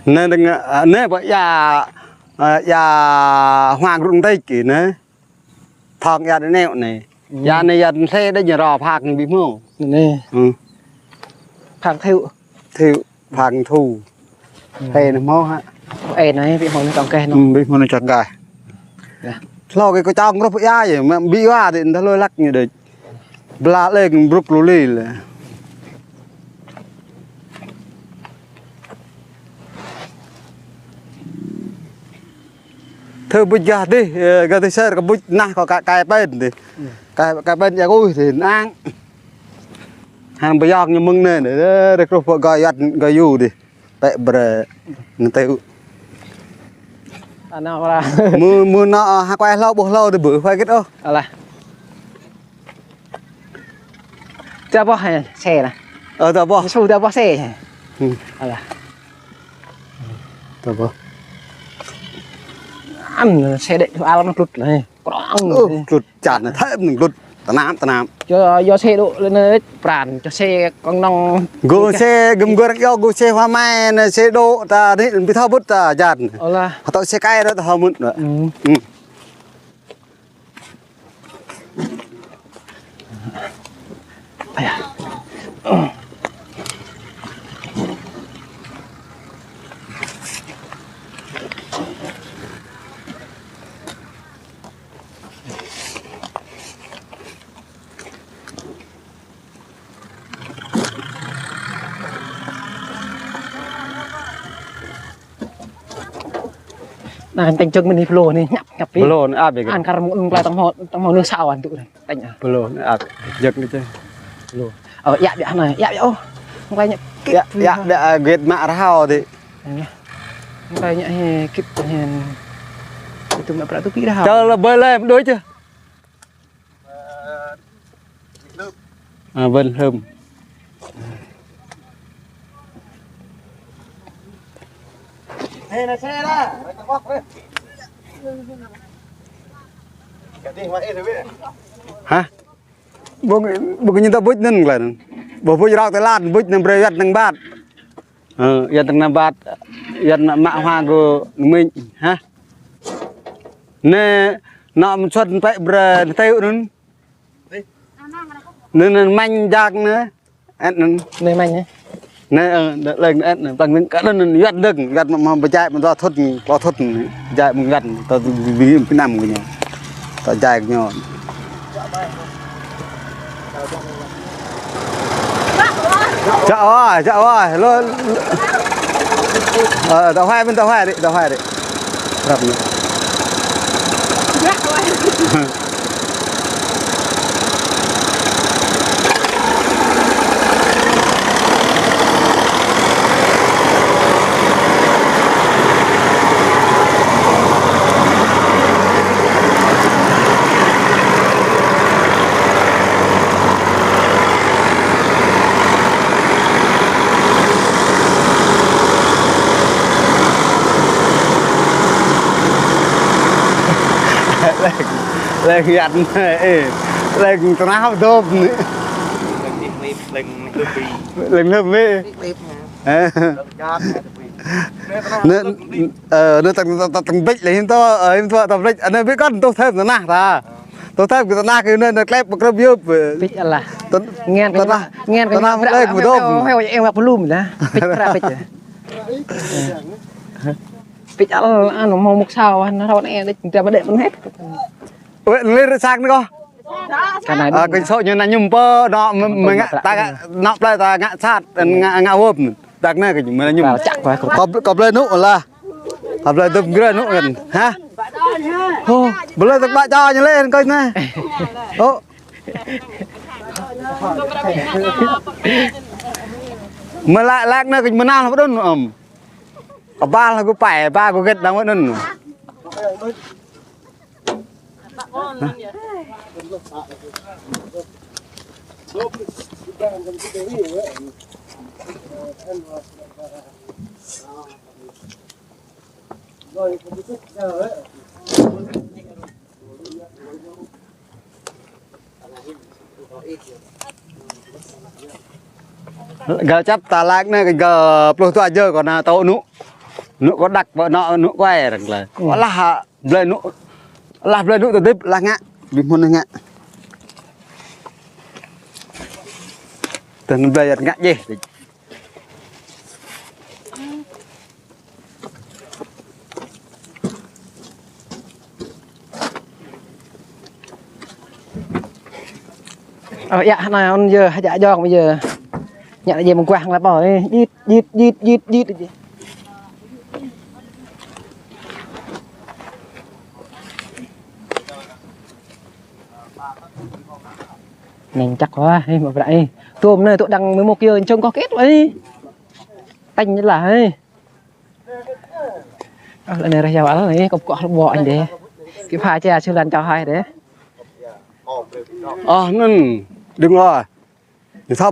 Anai đơ̆ng, anai pă ia, ơ, ia hmua grŭ tĕk kơ anai. Thŏng ia anai anai. Ia anai ia anai đôč ñu ră phak ƀing hmâo. Anai. Phak Thiu. Thiu, phak Thu. Hê anai hmâo hă. Ê anai ƀing hmâo anai čŏng keh anai. Ƀing hmâo anai čŏng keh. Hlâo kơ kâo čŏng rup ia yơh, mă ƀing wa dih, dah lui lăk ñu đôč. Bla lĕ brŭk lu li lĕ. Thâo ƀuč gah dih, ơ, gah dih sơr kơ ƀuč nah kơ kai, kai pên dih. Kai, kai pên ia kuih dih, năng. Hăng ƀu yơh ñu mơ̆ng anai, anai, anai, kruh pơ gơ̆ yuăt, gơ̆ yu dih. Pĕ brơi, anai tĕk. Anai ƀra. Mơ̆, mơ̆ anai, hă, kuai hlâo, ƀuh hlâo dih ƀu, kuai kĭt ôh. Alah. Tơ ƀuh, hă, xe anai. Ơ, tơ ƀuh. Su tơ ƀuh xe. Alah. Tơ ƀuh. Ăn xe đĕ, alam klŭt anai. Prŏng. Ơ, klŭt čan anai, thơm anai klŭt. Tơnap, tơnap. Yua, yua xe dŏ lĕ anai pran, yua xe kông nong. Gô xe gơ̆m gơ̆r yua gô xe hua mai anai, xe dŏ ta anai, ƀu thâo ƀut ta čan. Alah. Hơtŏ xe kai dŏ ta hơmŭt. Anai, tĕng čơ̆ng mơ̆n anai, pơlô anai, ñăp, ñăp. Pơlô anai, ăp yơh. Ăn kar mŭn klai tơ̆ng hmâo, tơ̆ng hmâo nư sao ăn tŭ anai. Tĕng anai. Pơlô anai, ăp. Jơ̆k anai čĕ. Pơlô. Ơ, ia, ia anai, ia, ia, ôh. Klai ñăp. Ia, ia, ia, gĕt mă rơhao dih. Klai ñăp hĕ, kĭt hĕ. Itu mă prăk tŭ pĭ rơhao. Čơ lĕ ƀơi lĕ, đuaĭ čĕ. À, Vân Hưng. Hă? Ƀu, ƀu ñu ta ƀuč anŭn klă anŭn. Ƀu ƀuč rŏk tơlan, ƀuč anŭn brơi yuăt anŭn ƀat. Ơ, yuăt anŭn ƀat, yuăt anŭn mă hua gô anŭn mĭn. Hă? Anai, anŭn mơ̆n sut pĕ brơi anŭn tĕk anŭn. Anŭn, anŭn mañ jak anŭn. Ĕt anŭn. Anai mañ, ơ. Anai, ơ, anŭn lĕ ĕt anŭn. Păng anŭn kơ anŭn yuăt dơ̆ng, yuăt mă, mă pơjai mă dua thŭn, klâo thŭn. Jai mơ̆ng yuăt, tơ ƀing, ƀing pơnăm kơ ñu. Tơ jai kơ ñu. Čă wa, čă wa, lô, lô. Ơ, tơhuai mơ̆n, tơhuai đĭ, tơhuai đĭ. Răp mơ̆n. Leng, leng yăn, ê, leng tơnah hŏ dôp anai. Leng leng lơm ê. Anai, ơ, anai tơ̆ng, tơ̆ng, tơ̆ng bĕč lĕ hiư̆m tŏ, ơ, hiư̆m tŏ tơ̆ng bĕč. Anai bĕ kăn tŭ thêm tơnah ta. Tŭ thêm kơ tơnah kơ anai, anai klep pơkrơp yơp. Bĕč alah. Tơn-, ngen kơ tơnah, ngen kơ tơnah mơ̆ng lĕ kơ mơdŏm. Heo, heo, heo, heo, pơlum ta. Bĕč prap bĕč. Bĕč al, anu, mơ̆ng mŭk sao, anŭn rŏ anai, đĕč, ta mơ̆ đĕč mơ̆n hĕt. Ue, lĕ rơsang anai kơ. Kơ anai. Ơ, kơ sŏ ñu anai ñu pơ, anŏ mơ̆, mơ̆ ngă, ta ngă, anŏ plơi ta ngă sat, ngă, ngă wơp. Đăk anai kơ mơ̆ anai ñu. Kơ, kơ plơi anŭn lah. Kơ plơi dŭm grê anŭn kơ. Hă? Hô, plơi tơ̆k ƀă čô ñu lĕ kơ anai. Hô. Mơ̆ lăk, lăk anai kơ mơ̆ anai lah pơđŭn ôm. Kơ ƀă lah gơ̆ pai, ƀă gơ̆ gĕt đang wơ̆t anŭn. Gơ̆ čăp ta lăk anai gơ̆ pluh dua jơ kơ anai tŏ anŭn. Anŭn kơ đăk ƀă anŏ anŭn kơ ai răng lĕ. Alah, blơi anŭn. Alah, blơi anŭn tơdip, alah ngă. Ƀing mơ̆n ngă. Tơ̆ng blơi yăt ngă jĕh. Ơ, yă, anai ôn yơ, hă, jă jong ƀu yơ. Ñă lĕ jĕ mơguah hăng lăp ôh, ê, jit, jit, jit, jit, jit. Neng čăk wa, ê, mă bră, ê. Tôm anai, tŭ đang mơ̆ mŭk yơ, čông koh kĕt wa, ê. Tañ lah, ê. Ơ, lĕ anai rơh yua wăl anai, kơ pơkŏ hơbô anai dêh. Kơ pha čia čư̆ lăn čô hai dêh. Ơ, anŭn, đơ̆ng ôh. Ñu thâo.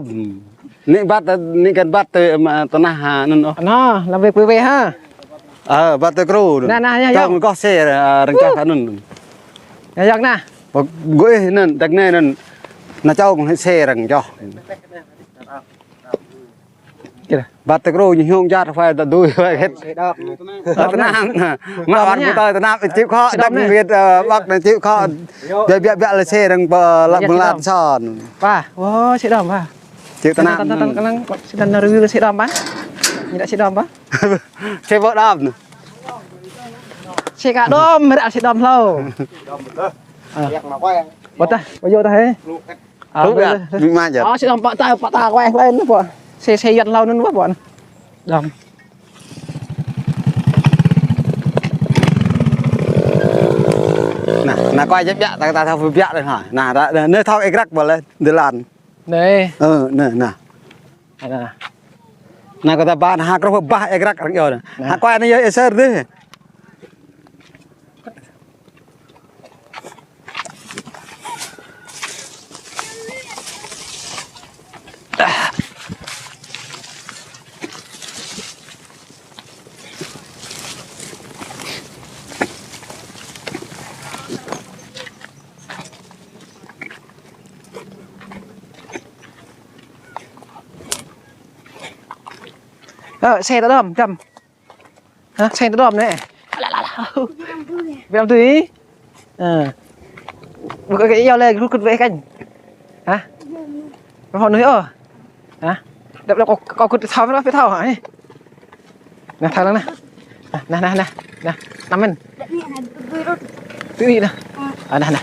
Anai ƀăt, anai kăn ƀăt tơ, mă, tơnah, ha, anŭn ôh. Anŭn, lăm wĕk wĕk wĕk, ha. Ơ, ƀăt tơ kru anŭn. Anŭn, anŭn, yă, yă. Čông kơ se, ơ, răng čah anŭn. Yă, yă, anŭn. Gơ̆ ih anŭn, đăk anai anŭn. Anŭn čông kơ se răng čah. Ƀăt tơ kru ñu hông jat phai ta dui phai hĕt. Tơnap. Mă wăt kơ tơnap čip khŏ, đăk wĕt, ơ, ƀăk anai čip khŏ. Biă, biă, biă lĕ se răng pơ lăp mơlan son. Wa, wa, se đom, wa. Čip tơnap. Tăn, tăn, tăn, tăn, tăn, se đom review se đom, wa. Ñu đăk se đom, wa. Se ƀô̆ đom. Se ka đom, ră se đom hlâo. Ơ. Ƀô̆ tah, ƀô̆ yơh tah, hê. Ơ, tŭ ƀiă, mĭn mă jăt. Ơ, si đom pă ta, pă ta, weh, lain pă. Si, si Yuan hlâo anŭn pă, pă. Đom. Anai, anai kơ jăp biă, ta, ta, ta, biă lĕ hă. Anai, ta, anai, anai thâo ê grăk pă lĕ, dơlan. Anai. Ơ, anai, anai. Anai. Anai kơ ta ba, anai, ha, krŏp bah ê grăk răng yơh anai. Anai. Ha, kơ anai yơh ê ser dih. Ơ, se ta đom, đom. Hă, seng tơdom anai. Alah, alah, alah. Biă lăm tui. Ơ. Bơ kơ iâu lĕ gru kŭt wĕ kăn. Hă? Kơ hŏ nuih ôh. Hă? Đăp lĕ kâo, kâo kŭt thâo mơ̆n, pĕ thâo hă, ê. Anai, thâo lăng anai. Anai, anai, anai, anai. Anai, anŭn mơ̆n. Tui anai. Ơ, anai, anai.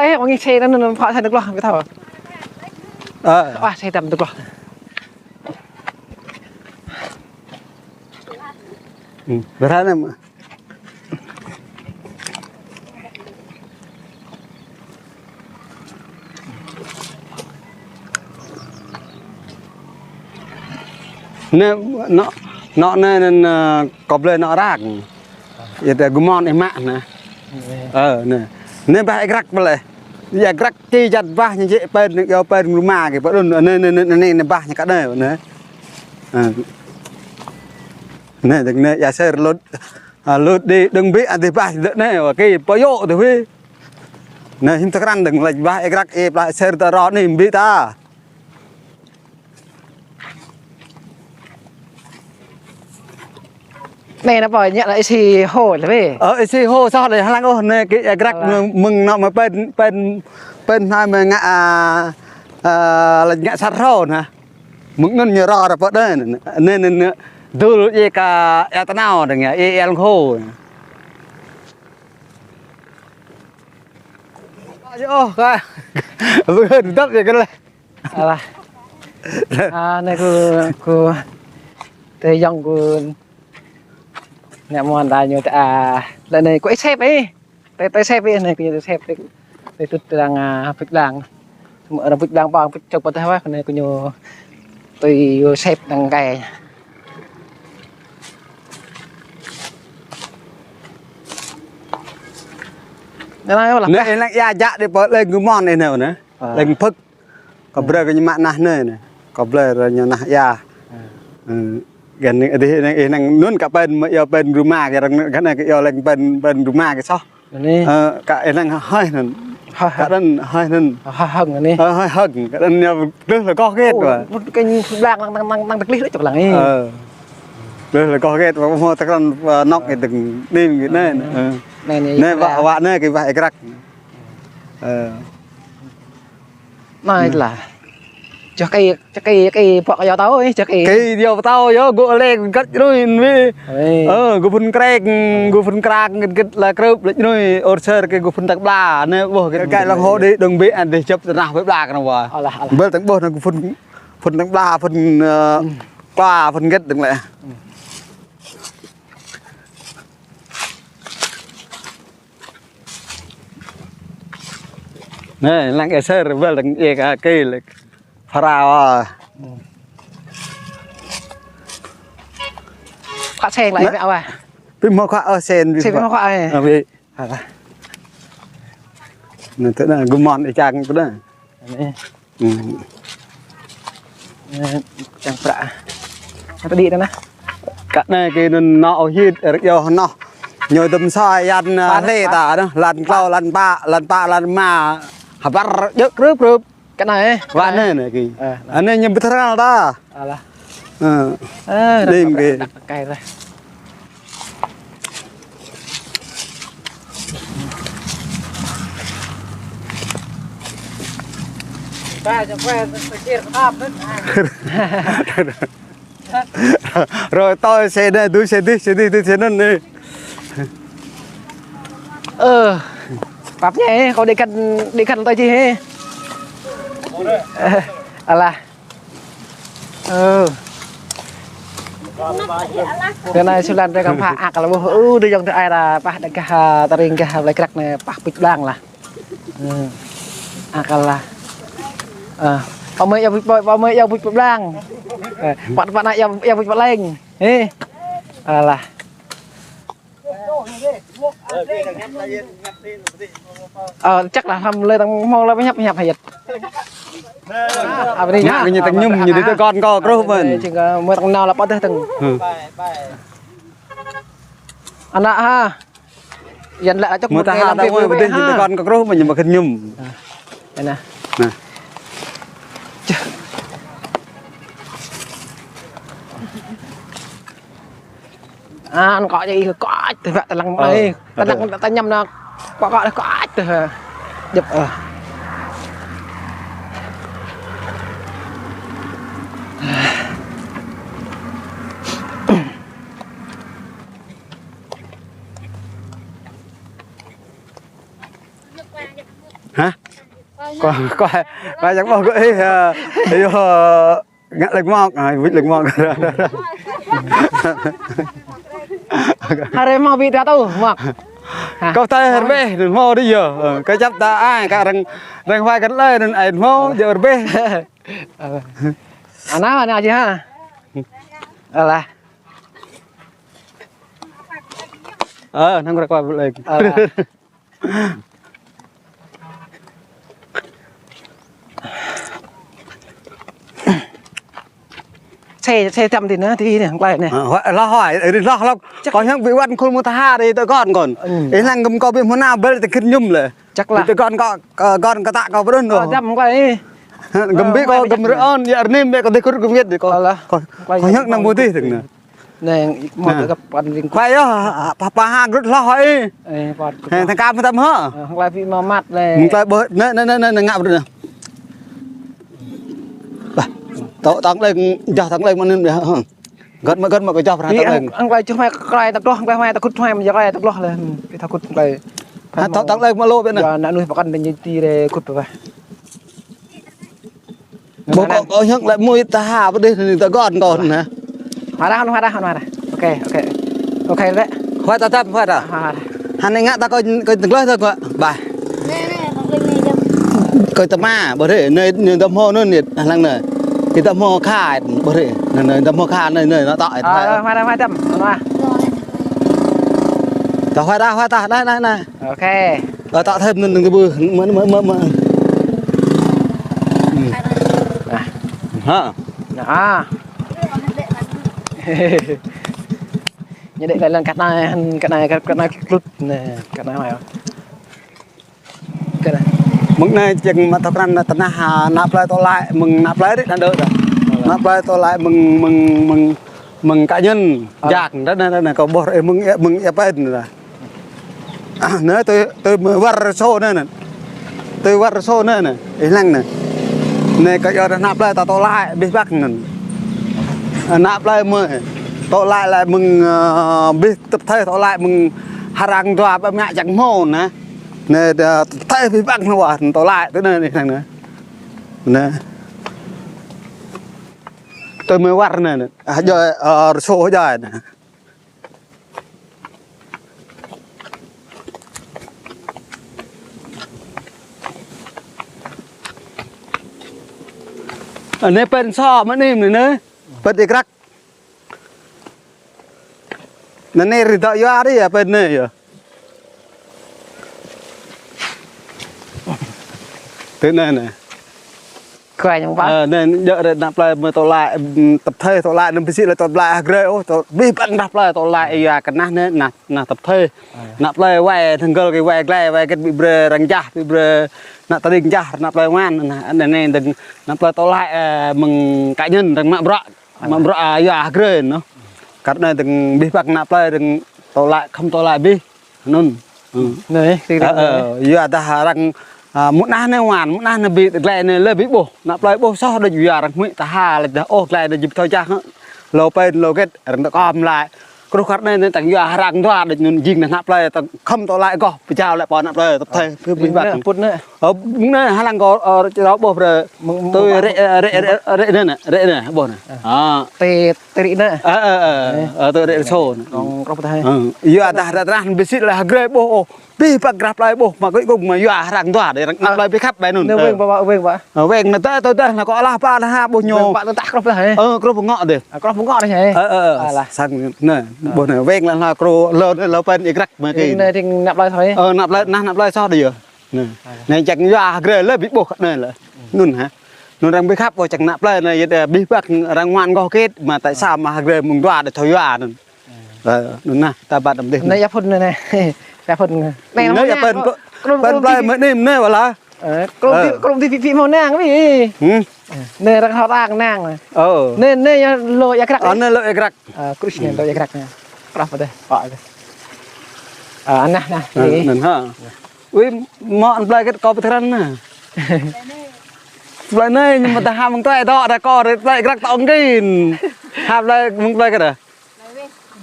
ơi, ƀing ih xe anŭn, anŭn, phŏ xe tơgloh, ƀu thâo. Ơ. Ơ, xe tăm tơgloh. Hmm, berhana mă. Anai, anŏ, anŏ anai anŭn, ơ, kâo blơi anŏ rang. Yua dah gơmŏn ih mă anai. Ơ, anai. Anai bah ih grăk pơleh. Yua grăk či jăt bah ñu jĕ pơ̆n, yua pơ̆n rơma kơ pơđŭn. Anai, anai, anai, anai, anai bah ñu kơ anai, anai. Ơ. Anai, anai, yua sơr lŭt. Ơ, lŭt đĭ đơ̆ng ƀiă adih bah dơ̆ anai, wă kơ pơyŏk dơ̆ wih. Anai, hiư̆m tơkrăn đơ̆ng lĕ bah ih grăk ih pla sơr tơ rŏ anai ƀiă ta. Anai nă pô ñă lĕ ih si hô lĕ wih. Ơ, ih si hô soh lĕ hăng ôh, anai kơ ih grăk mơ̆ng, mơ̆ng anŏ mă pơ̆n, pơ̆n, pơ̆n anai mă ngă, a, a, lĕ ngă sat hrô anai. Mơ̆ng anŭn ñu rŏ ră pơ anai, anai, anai, anai, dŭl ih kơ ia tơnao dơ̆ng ia, ih ia lăng hô. Ơ, kơ. Ƀu hơ̆n dăp ia kơ lĕ. Alah. A, anai kơ, kơ tơyŏng kơ ană mơnuih ta ñu ta, a, lĕ anai kơ ih sep ih. Tơi, tơi sep ih, anai kơ ñu tơi sep ih. Tơi tŭt tơdang, a, pĭt blang. Mơ̆ arăng pĭt blang ƀơ̆ng, pĭt čŏk pơtah wah, anai kơ ñu tơi sep đang gai. Anai lah. Anai, anai ia jak đĭ pơ lĕ gơmŏn anai, anai. Ơ. Lĕ phơ̆k. Kâo brơi kơ ñu mă nah anai anai. Kâo brơi ră ñu nah ia. Ơ. Ơ, găn anai, adih anai, ih năng anŭn kơ pơ̆n, mă ia pơ̆n rơma kơ arăng, găn anai kơ ia lĕ pơ̆n, pơ̆n rơma kơ soh. Anai. Ơ, kơ ih năng hơi anŭn. Hơi, hơi. Kơ anŭn hơi anŭn. Hơi hăng anai. Ơ, hơi hăng. Kơ anŭn ia glưh lĕ koh gĕt wă. Ơ, mŭt kơ ñu blang năng, năng, năng, năng tơglih lĕ čŏk lăng anai. Ơ. Glưh lĕ koh gĕt wă, mơ̆ tơkrăn, ơ, anŏ kơ dơ̆ng đĭ gĕt anai. Ơ. Anai, anai, anai, wă, wă anai kơ wă ih grăk. Ơ. Anai lah. Čŏk kơ, čŏk kơ, kơ pŏk ia tao, ơ, čŏk kơ. Kơ ia tao, ia, gơ̆ lĕ găt jơnui wih. Ơ, gơ̆ phŭn krek, gơ̆ phŭn krak, gơ̆t gơ̆t lah krưp, lĕ jơnui, ôr sơr kơ gơ̆ phŭn tăk bla, anai, ƀôh, gơ̆t gơ̆t lăng hŏ đĭ, đơ̆ng ƀiă, adih čŏp tơnah pơ bla kơ anai wă. Alah, alah. Bơl tơ̆ng ƀôh anai gơ̆ phŭn, phŭn tăk bla, phŭn, ơ, kla, phŭn gơ̆t dơ̆ng lĕ. Anai, lăng ih sơr, ƀôh lăng ih kơ kơ lĕ. Phara wă. Khua seng lĕ, ih mă wă. Pĭ mă khua, ơ, seng, pĭ mă khua, ơ. Ơ, pĭ. Alah. Anai tơ anai, gơmŏn ih čang tơ anai. Anai. Hmm. Ơ, čang prăk. Anai tơ đĭ anai nă. Kơ anai kơ anŭn nŏ ôh hit, rơ̆k yơh noh. Ñu dơ̆m sa yan, ơ, hlơi ta anŭn, lăn klâo, lăn pă, lăn pă, lăn rơma. Hơbar djơ̆ krưp krưp. Kơ anai, ơ? Wă anai, anai kơ. Ơ, anai. Anai ñu bơtral ta. Alah. Ơ. Ơ, đĭ kơ. Đăk kơ kai lah. Rồi tôi xe đây, tôi xe đi, xe đi, tôi xe năn đi. Ơ, pap nhai, kâo đĭ kăn, đĭ kăn tôi chi hĕ. Alah. Ơ. Tơ anai sŭ lăn tơ kăm pha ak lah ƀôh. Ơ, đĭ yŏng tơ ai lah pah đa gah, ơ, tơring gah blai krăk anai pah pĭt blang lah. Ơ. Ak lah. Ơ. Pă mơi ia pĭt, pă mơi ia pĭt blang. Ơ, pă, pă anai ia, ia pĭt pơleng. Ơ. Alah. Ơ, chắc là hăm lơi tăng hmâo lơi pơhiăp, pơhiăp hơget. Ơ, ƀu djơ̆. Ngă kơ ñu tơ̆ng mơñum, ñu đĭ tơ kon kâo kruh mơ̆n. Čing kơ mơ̆ tăng nao lăp pơteh tơ̆ng. Hơ. Ană ha. Yan lăk čŏk mơ̆ tah ha, ta mơ̆ pơteh ñu tơ kon kâo kruh mơ̆n ñu mă kơ mơñum. Anai. Anai. Čơ. Ăn kŏ čai kŏ tơh, wă tơlăng mă. Ơ, ơi. Tơlăng tơñăm nă. Kŏ kŏ kŏ tơh. Djŏp, ơ. Hă? Kơ, kơ, kơ yang ƀuh kơ ih, ơ, ih, ơ, ngă lĕ mơ̆k, ơ, wĭt lĕ mơ̆k. Hơrê hmâo ƀĭ ta tŭ, mơ̆k. Hă? Kâo tơl hơrbeh, anŭn hmâo đĭ yơh. Ơ, kâo čăp ta ai, kơ arăng, arăng huai kơ lĕ, anŭn ai hmâo, djơ̆ hơrbeh. Ơ. Anŭn, anŭn či hă? Alah. Ơ, năng rơkâo ƀu lĕ. Alah. Xe, xe tăm thì nó thì này, không quay này. Ơ, hloh hloh, ih hloh hloh. Kâo hăng ƀĭ wăn khul mơta ha đi tơ kon kon. Ih lăng gơ̆m kâo ƀĭ mơ̆ nao bel tơ khĭn ñum lĕ. Chắc là. Tơ kon kâo, kon kơ ta kâo ƀrư̆ nô. Ơ, tăm không quay. Gơ̆m ƀĭ kâo gơ̆m rơ̆ ơn, ya rơnim ƀĕ kâo tơ khul gơ̆m wĭt đi kâo. Kâo hăng năng ƀu tih tơng nă. Nè, mơ̆ tơ găp păn ring. Khoai yơh, pă pă ha grŭt hloh hoi. Ê, pă grŭt. Hê, thang kam tăm hă? Ơ, hăng lai phi mă măt lĕ. Hăng lai ƀơi, nè, nè, nè, nè, ngă bruă nè. Bah, tŏng, tŏng leng, jah tŏng leng mơ̆n nè, hă. Gơ̆t mă, gơ̆t mă kơ jah pran tŏng leng. Hăng lai čuh mai, lai tăk đôh, hăng lai mai tăk kut mai, mă jah lai tăk đôh lĕ. Pi tăk kut lai. Hă, tŏng, tŏng leng mă lô ƀĕ nè. Ya, nă nuih pơkăn đe nyi ti rê kut pơpă. Ƀu kơ, kơ hiăp lĕ mui ta ha, pơ dih ni ta gon gon nă. Hua dah, hua dah, hua dah. Ôkê, ôkê. Ôkê lĕ. Hua ta tăm, hua ta. Hua dah. Hăn ngă ta kơ, kơ tơglơi ta kơ. Bah. Kơ ta mă, ƀu rê, nê, nê ta hmâo nê, nê, lăng nê. Ih ta hmâo kha, ƀu rê. Nê, nê, ta hmâo kha, nê, nê, nă tŏ. Ơ, hua dah, hua tăm, hua. Ta hua dah, hua ta, nê, nê, nê. Ôkê. Ơ, tŏ thêm anŭn, anŭn tơƀư. Mă, mă, mă, mă. Ơ. Hă. Nă. Ñu đĕ lĕ lăng kơ anai, kơ anai, kơ anai klut nè, kơ anai mai. Kơ anai. Mơ̆ng anai čang mă thâo krăn tơnah, ha, ană plơi tŏ laĭ, mơ̆ng ană plơi rĭ anŭn đơ. Ană plơi tŏ laĭ mơ̆ng, mơ̆ng, mơ̆ng mơ̆ng cá nhân, ơ, jak, ră anai, ră anai, kâo ƀuh, ơ, mơ̆ng, mơ̆ng ia pên ră. Nê, tui, tui mơ̆ wơr sô nê, nê. Tui wơr sô nê, nê. Ih lăng nê. Nê, kâo yua ră ană plơi ta tŏ laĭ, abih bang nê. Ană plơi mơ̆ tŏ laĭ, laĭ mơ̆ng, ơ, abih tơpă tơthơi tŏ laĭ mơ̆ng hơrăng dua ƀă mă čang hmâo nê. Nê, tơpă tơthơi abih bang nê wă, tŏ laĭ, tui nê, ih lăng nê. Nê. Tui mơ̆ wơr nê, nê. Hơjai, ơ, rơsô hơjai nê. Anai pên sô mơ̆ anih anai, nê. Pên ia krăk. Anai anai rĭ dŏ yua rĭ ia pên anai ia. Tui anai nê. Kơ ñu ƀă. Ơ, anai djơ̆ rĕ ană plơi mơ̆ tŏ laĭ, ưm, tơpă tơthơi tŏ laĭ, anăm pơsĭ lĕ tŏ laĭ hơgrê ôh, tŏ abih bang ană plơi tŏ laĭ ia kơ ană anai, ană, ană tơpă tơthơi. Ơ. Ană plơi wai, tơgơl kơ wai glai, wai gĕt ƀĭ brơi arăng jah, ƀĭ brơi ană tơring jah, ană plơi wan, ană, ană anai dơ̆ng, ană plơi tŏ laĭ, ơ, mơ̆ng cá nhân arăng mă bruă, mă bruă, ơ, ia hơgrê nô. Kar anai dơ̆ng abih bang ană plơi dơ̆ng tŏ laĭ, khŏm tŏ laĭ abih. Anŭn. Ơ. Anai, ơ, ơ, yua dah arăng, ơ, mơ̆ng anai wan, mơ̆ng anai ƀĭ, glai anai lĕ ƀĭ ƀuh. Ană plơi ƀuh soh đôč yua arăng huĭ ta ha, lĕ dah ôh glai anai či thâo čah. Lô pên, lô gĕt, arăng tơkom laĭ. Kruh kar anai, anai tơ̆ng yua hơrăng dua đôč anŭn jing ană plơi, tơ̆ng khŏm tŏ laĭ goh, pơjao laĭ pô ană plơi, tơpă tơthơi, abih bang. Pŭt nê, pŭt nê. Ơ, mơ̆ng anai hơlang kâo, ơ, črâo ƀuh brơi. Mơ̆ng, mơ̆ng tui rĕ, rĕ, rĕ, rĕ anai nê, rĕ anai, ƀuh nê. Ơ. Ơ. Tê Tơrĭ nê. Ơ, ơ, ơ. Ơ, tơrĭ sô nê. Kông krŏp tơhai. Ơ, yua dah ră trah bơsĭt lĕ hơgrê ƀuh ôh. Abih bang grăp plơi ƀuh, mă kơ kông mă yua hơrăng dua đơi, arăng ană plơi abih khăp ƀai anŭn. Nê weng ƀă, weng ƀă. Ơ, weng nê tơ, tơ dah nă kâo alah pă nă ha ƀuh ñu. Weng ƀă tơdah krŏp tơhai. Ơ, krŏp ngŏ đơi. Ơ, krŏp ngŏ đơi hă. Ơ, ơ, ơ. Alah. Sang nê, ƀuh nê, weng lĕ ha krŏp lơ, lơ pên ia krăk mă kơ. Weng nê ding ană plơi soh. Ơ, ană plơi, nă ană plơi soh đơi yơh. Nê. Nê čang yua hơgrê lĕ ƀĭ ƀuh kơ nê lĕ. Anŭn hă. Anŭn arăng abih khăp ôh čang ană plơi nê, yua dah abih bang arăng wan goh gĕt, mă tại sao mă hơgrê mơ̆ng dua đôč thâo yua anŭn. Ơ, anŭn nă, ta ƀă đăm dih. Nê ia phŭn nê nê. Ia phŭn nê. Nê ia phŭn, phŭn plơi mơ̆ anih nê wơ̆t lah. Ơ, krŏp dih, krŏp dih phi, phi hmâo năng ƀĭ. Hm? Nê arăng hơt ang năng nê. Ơ. Nê, nê ia lô ia krăk. Ơ, nê lô ia krăk. Ơ, krŭ nê lô ia krăk nê. Krah pơdeh, pă deh. Ơ, anah, nah, anŭn, anŭn, ha. Ui, mơ̆n plơi kĕt kâo pơtơrăn anŭn. Plơi anai, ñu mơ̆ ta hă mơ̆ng tơlơi dŏ đa kâo, plơi krăk tŏng kĭn. Hă plơi, mơ̆ng plơi kĕt đa.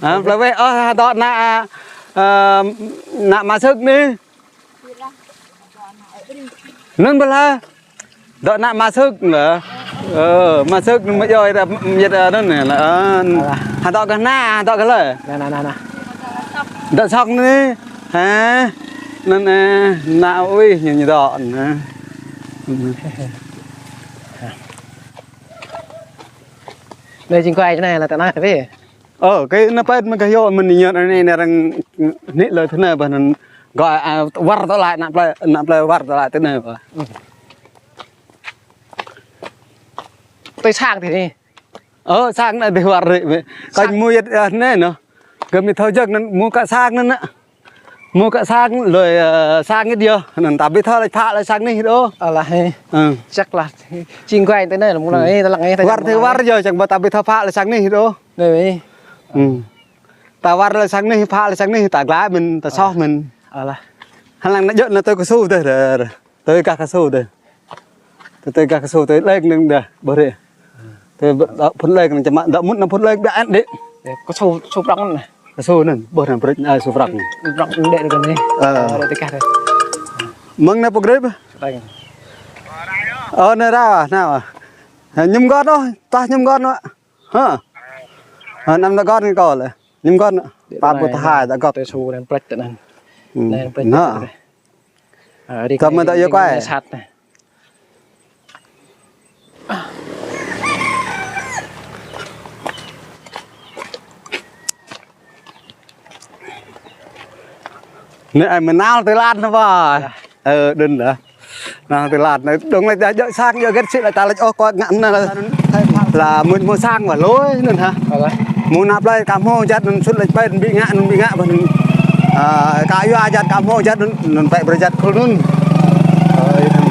Hă, plơi weh, ơ, hă dŏ ană, ơ, ană Ama Sưk anai. Anŭn ƀơi lă. Dŏ ană Ama Sưk lĕ. Ơ, Ama Sưk anŭn mơ̆ yơh, yơh, anŭn lĕ. Ơ, hă dŏ kơ ană, hă dŏ kơ lĕ. Anŭn, anŭn, anŭn, anŭn. Dŏ Sŏk anai. Hă. Anŭn, ơ, ană ui, ñu, ñu dŏ anŭn. Anai jing kuai anai lĕ tơ anai pĕ. Ơ, kơ anai pĕ mơ̆ kơ yơh mơ̆n ñu anai, anai arăng hnik lơi tơ anai ƀơi anŭn. Gơ̆, ơ, wơr tŏ laĭ ană plơi, ană plơi wơr tŏ laĭ tơ anai ƀơi. Tui sang tơ anai. Ơ, sang anai tơ wơr rĭ mơ̆. Kơ ñu mơ̆ yơh, ơ, anai anŭn. Kơ mơ̆ thâo jơk anŭn mơ̆ kơ sang anŭn. Mơ̆ kơ sang lơi, ơ, sang yơh. Anŭn ta ƀu thâo laĭ phă lơi sang anai đôč. Alah, hă. Ơ. Chắc là jing kuai tơ anai lĕ, mơ̆ng anai, tơ lăng anai, tơ wơr lăng tơ anai. Wơr jơh, čang ƀu ta ƀu thâo phă lơi sang anai đôč. Anai. Ơ. Ta wơr lơi sang anai, phă lơi sang anai, ta glaĭ mơ̆n, ta soh mơ̆n. Alah. Hăng lăng anai jơ̆ anai tơ kơsu tơ, tơ, tơ gah kơsu tơ. Tơ, tơ gah kơsu tơ lĕ anŭn đa, ƀơi rĭ. Tơ, dŏ phun lĕ anŭn čăm, dŏ mŭt anŭn phun lĕ biă anŭn đĭ. Kơsu, kơsu prŏng anŭn. Kơsu anŭn, ƀơi anŭn brơi, ơ, kơsu prŏng. Prŏng anŭn đĭ anai. Ơ. Ơ, đĭ tơ gah anai. Mơ̆ng anai pơgrip. Ơ, anai ră, anai. Hă, ñu gŏt ôh, tah ñu gŏt ôh. Hă. Hă, anăm dŏ gŏt anai kâo lĕ. Ñu gŏt. Pă ƀu thâo hai dŏ gŏt. Tơ kơsu anŭn plĕč tơ anŭn. Anŭn plĕč tơ anŭn. Ơ, rĭ kơ mơ̆ dŏ yơh kuai. Sat anai. Anai ai mơnal tơlơi anŭn ƀă. Ơ, đơ̆n đa. Anŭn tơlơi anŭn. Dong lĕ djơ̆ sang djơ̆ gĕt sĭ lĕ ta lĕ ôh kơ ngă anŭn lĕ. Lă mơ̆n mơ̆ sang ƀă lơi anŭn hă. Mơ̆ ană plơi kơ hmâo jăt anŭn sut lĕ pĕ anŭn ƀu ngă anŭn ƀu ngă ƀă anŭn. Ơ, kơ yua jăt kơ hmâo jăt anŭn, anŭn pĕ brơi jăt khul anŭn. Ơ, yơh.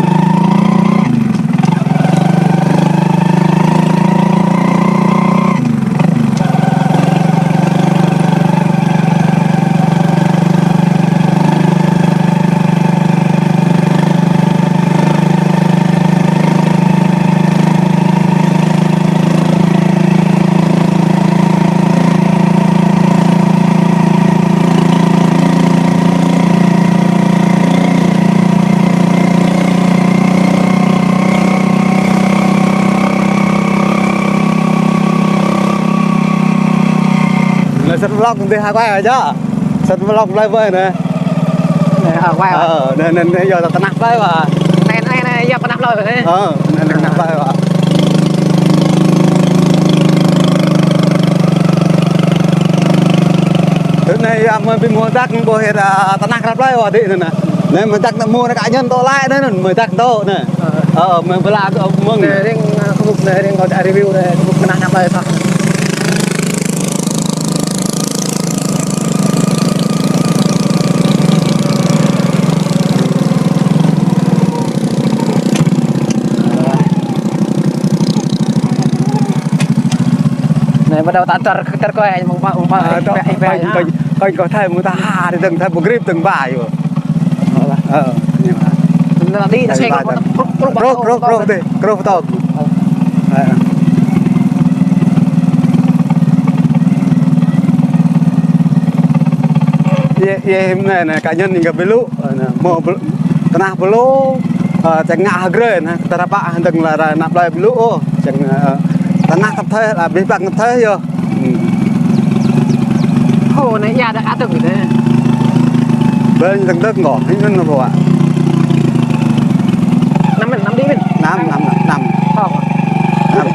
Lĕ sĭt vlog tơdơi hă kuai ơ. Sĭt vlog plơi ƀơi anai. Anai hă kuai ơ. Ơ, anai, anai, anai yơh tơnah plơi ƀă. Anai, anai, anai yơh tơnah plơi ƀă anai. Ơ, anai, anai tơnah plơi ƀă. Tơ anai yơh mơ̆ ƀing mơ̆ dăk ƀơi hơdră tơnah krăp plơi ƀă đĭ anŭn anai. Anai mơ̆ dăk anŭn mơ̆ anai kơ anŭn tŏ laĭ anŭn anŭn mơ̆ dăk tŏ anŭn. Ơ. Ơ, mơ̆ ƀơi lă kơ mơ̆ng. Anai ring, ơ, kơmŭk anai ring kâo či review anai, kơmŭk tơnah ană plơi soh. Anai ƀu dŏ ta tơr, tơr kơ ai mơ̆ng pă, mơ̆ng pă. Ơ, tŏ, ai pă, ai pă, ai pă, hă? Kơ, kơ, kơ thâo mơ̆ ta hă, dơ̆ng thâo pơgrip dơ̆ng ƀai yơh. Ơ, anai mơ̆. Anŭn đĭ, anŭn sek, krŭk, krŭk, krŭk, krŭk, krŭk, krŭk, krŭk, krŭk. Ơ. Yơh, yơh, anai, anai, kơ anŭn ñu gah ƀiă lu, anai, mơ̆ ƀiă lu, tơnah ƀiă lu, ơ, čang ngă hơgrê, anai, tơrapă hơdơ̆ng lă ră ană plơi ƀiă lu, ôh, čang, ơ, tơnah tăp thê, lă abih bang tăp thê yơh. Hô, anai ia dăk atŭk gitu. Ƀơi anai dơ̆ng dơ̆ng kơ, anai anŭn anŭn ƀă. Năm mơ̆n, năm đĭ mơ̆n. Năm, năm, năm, năm. Hô. Năm.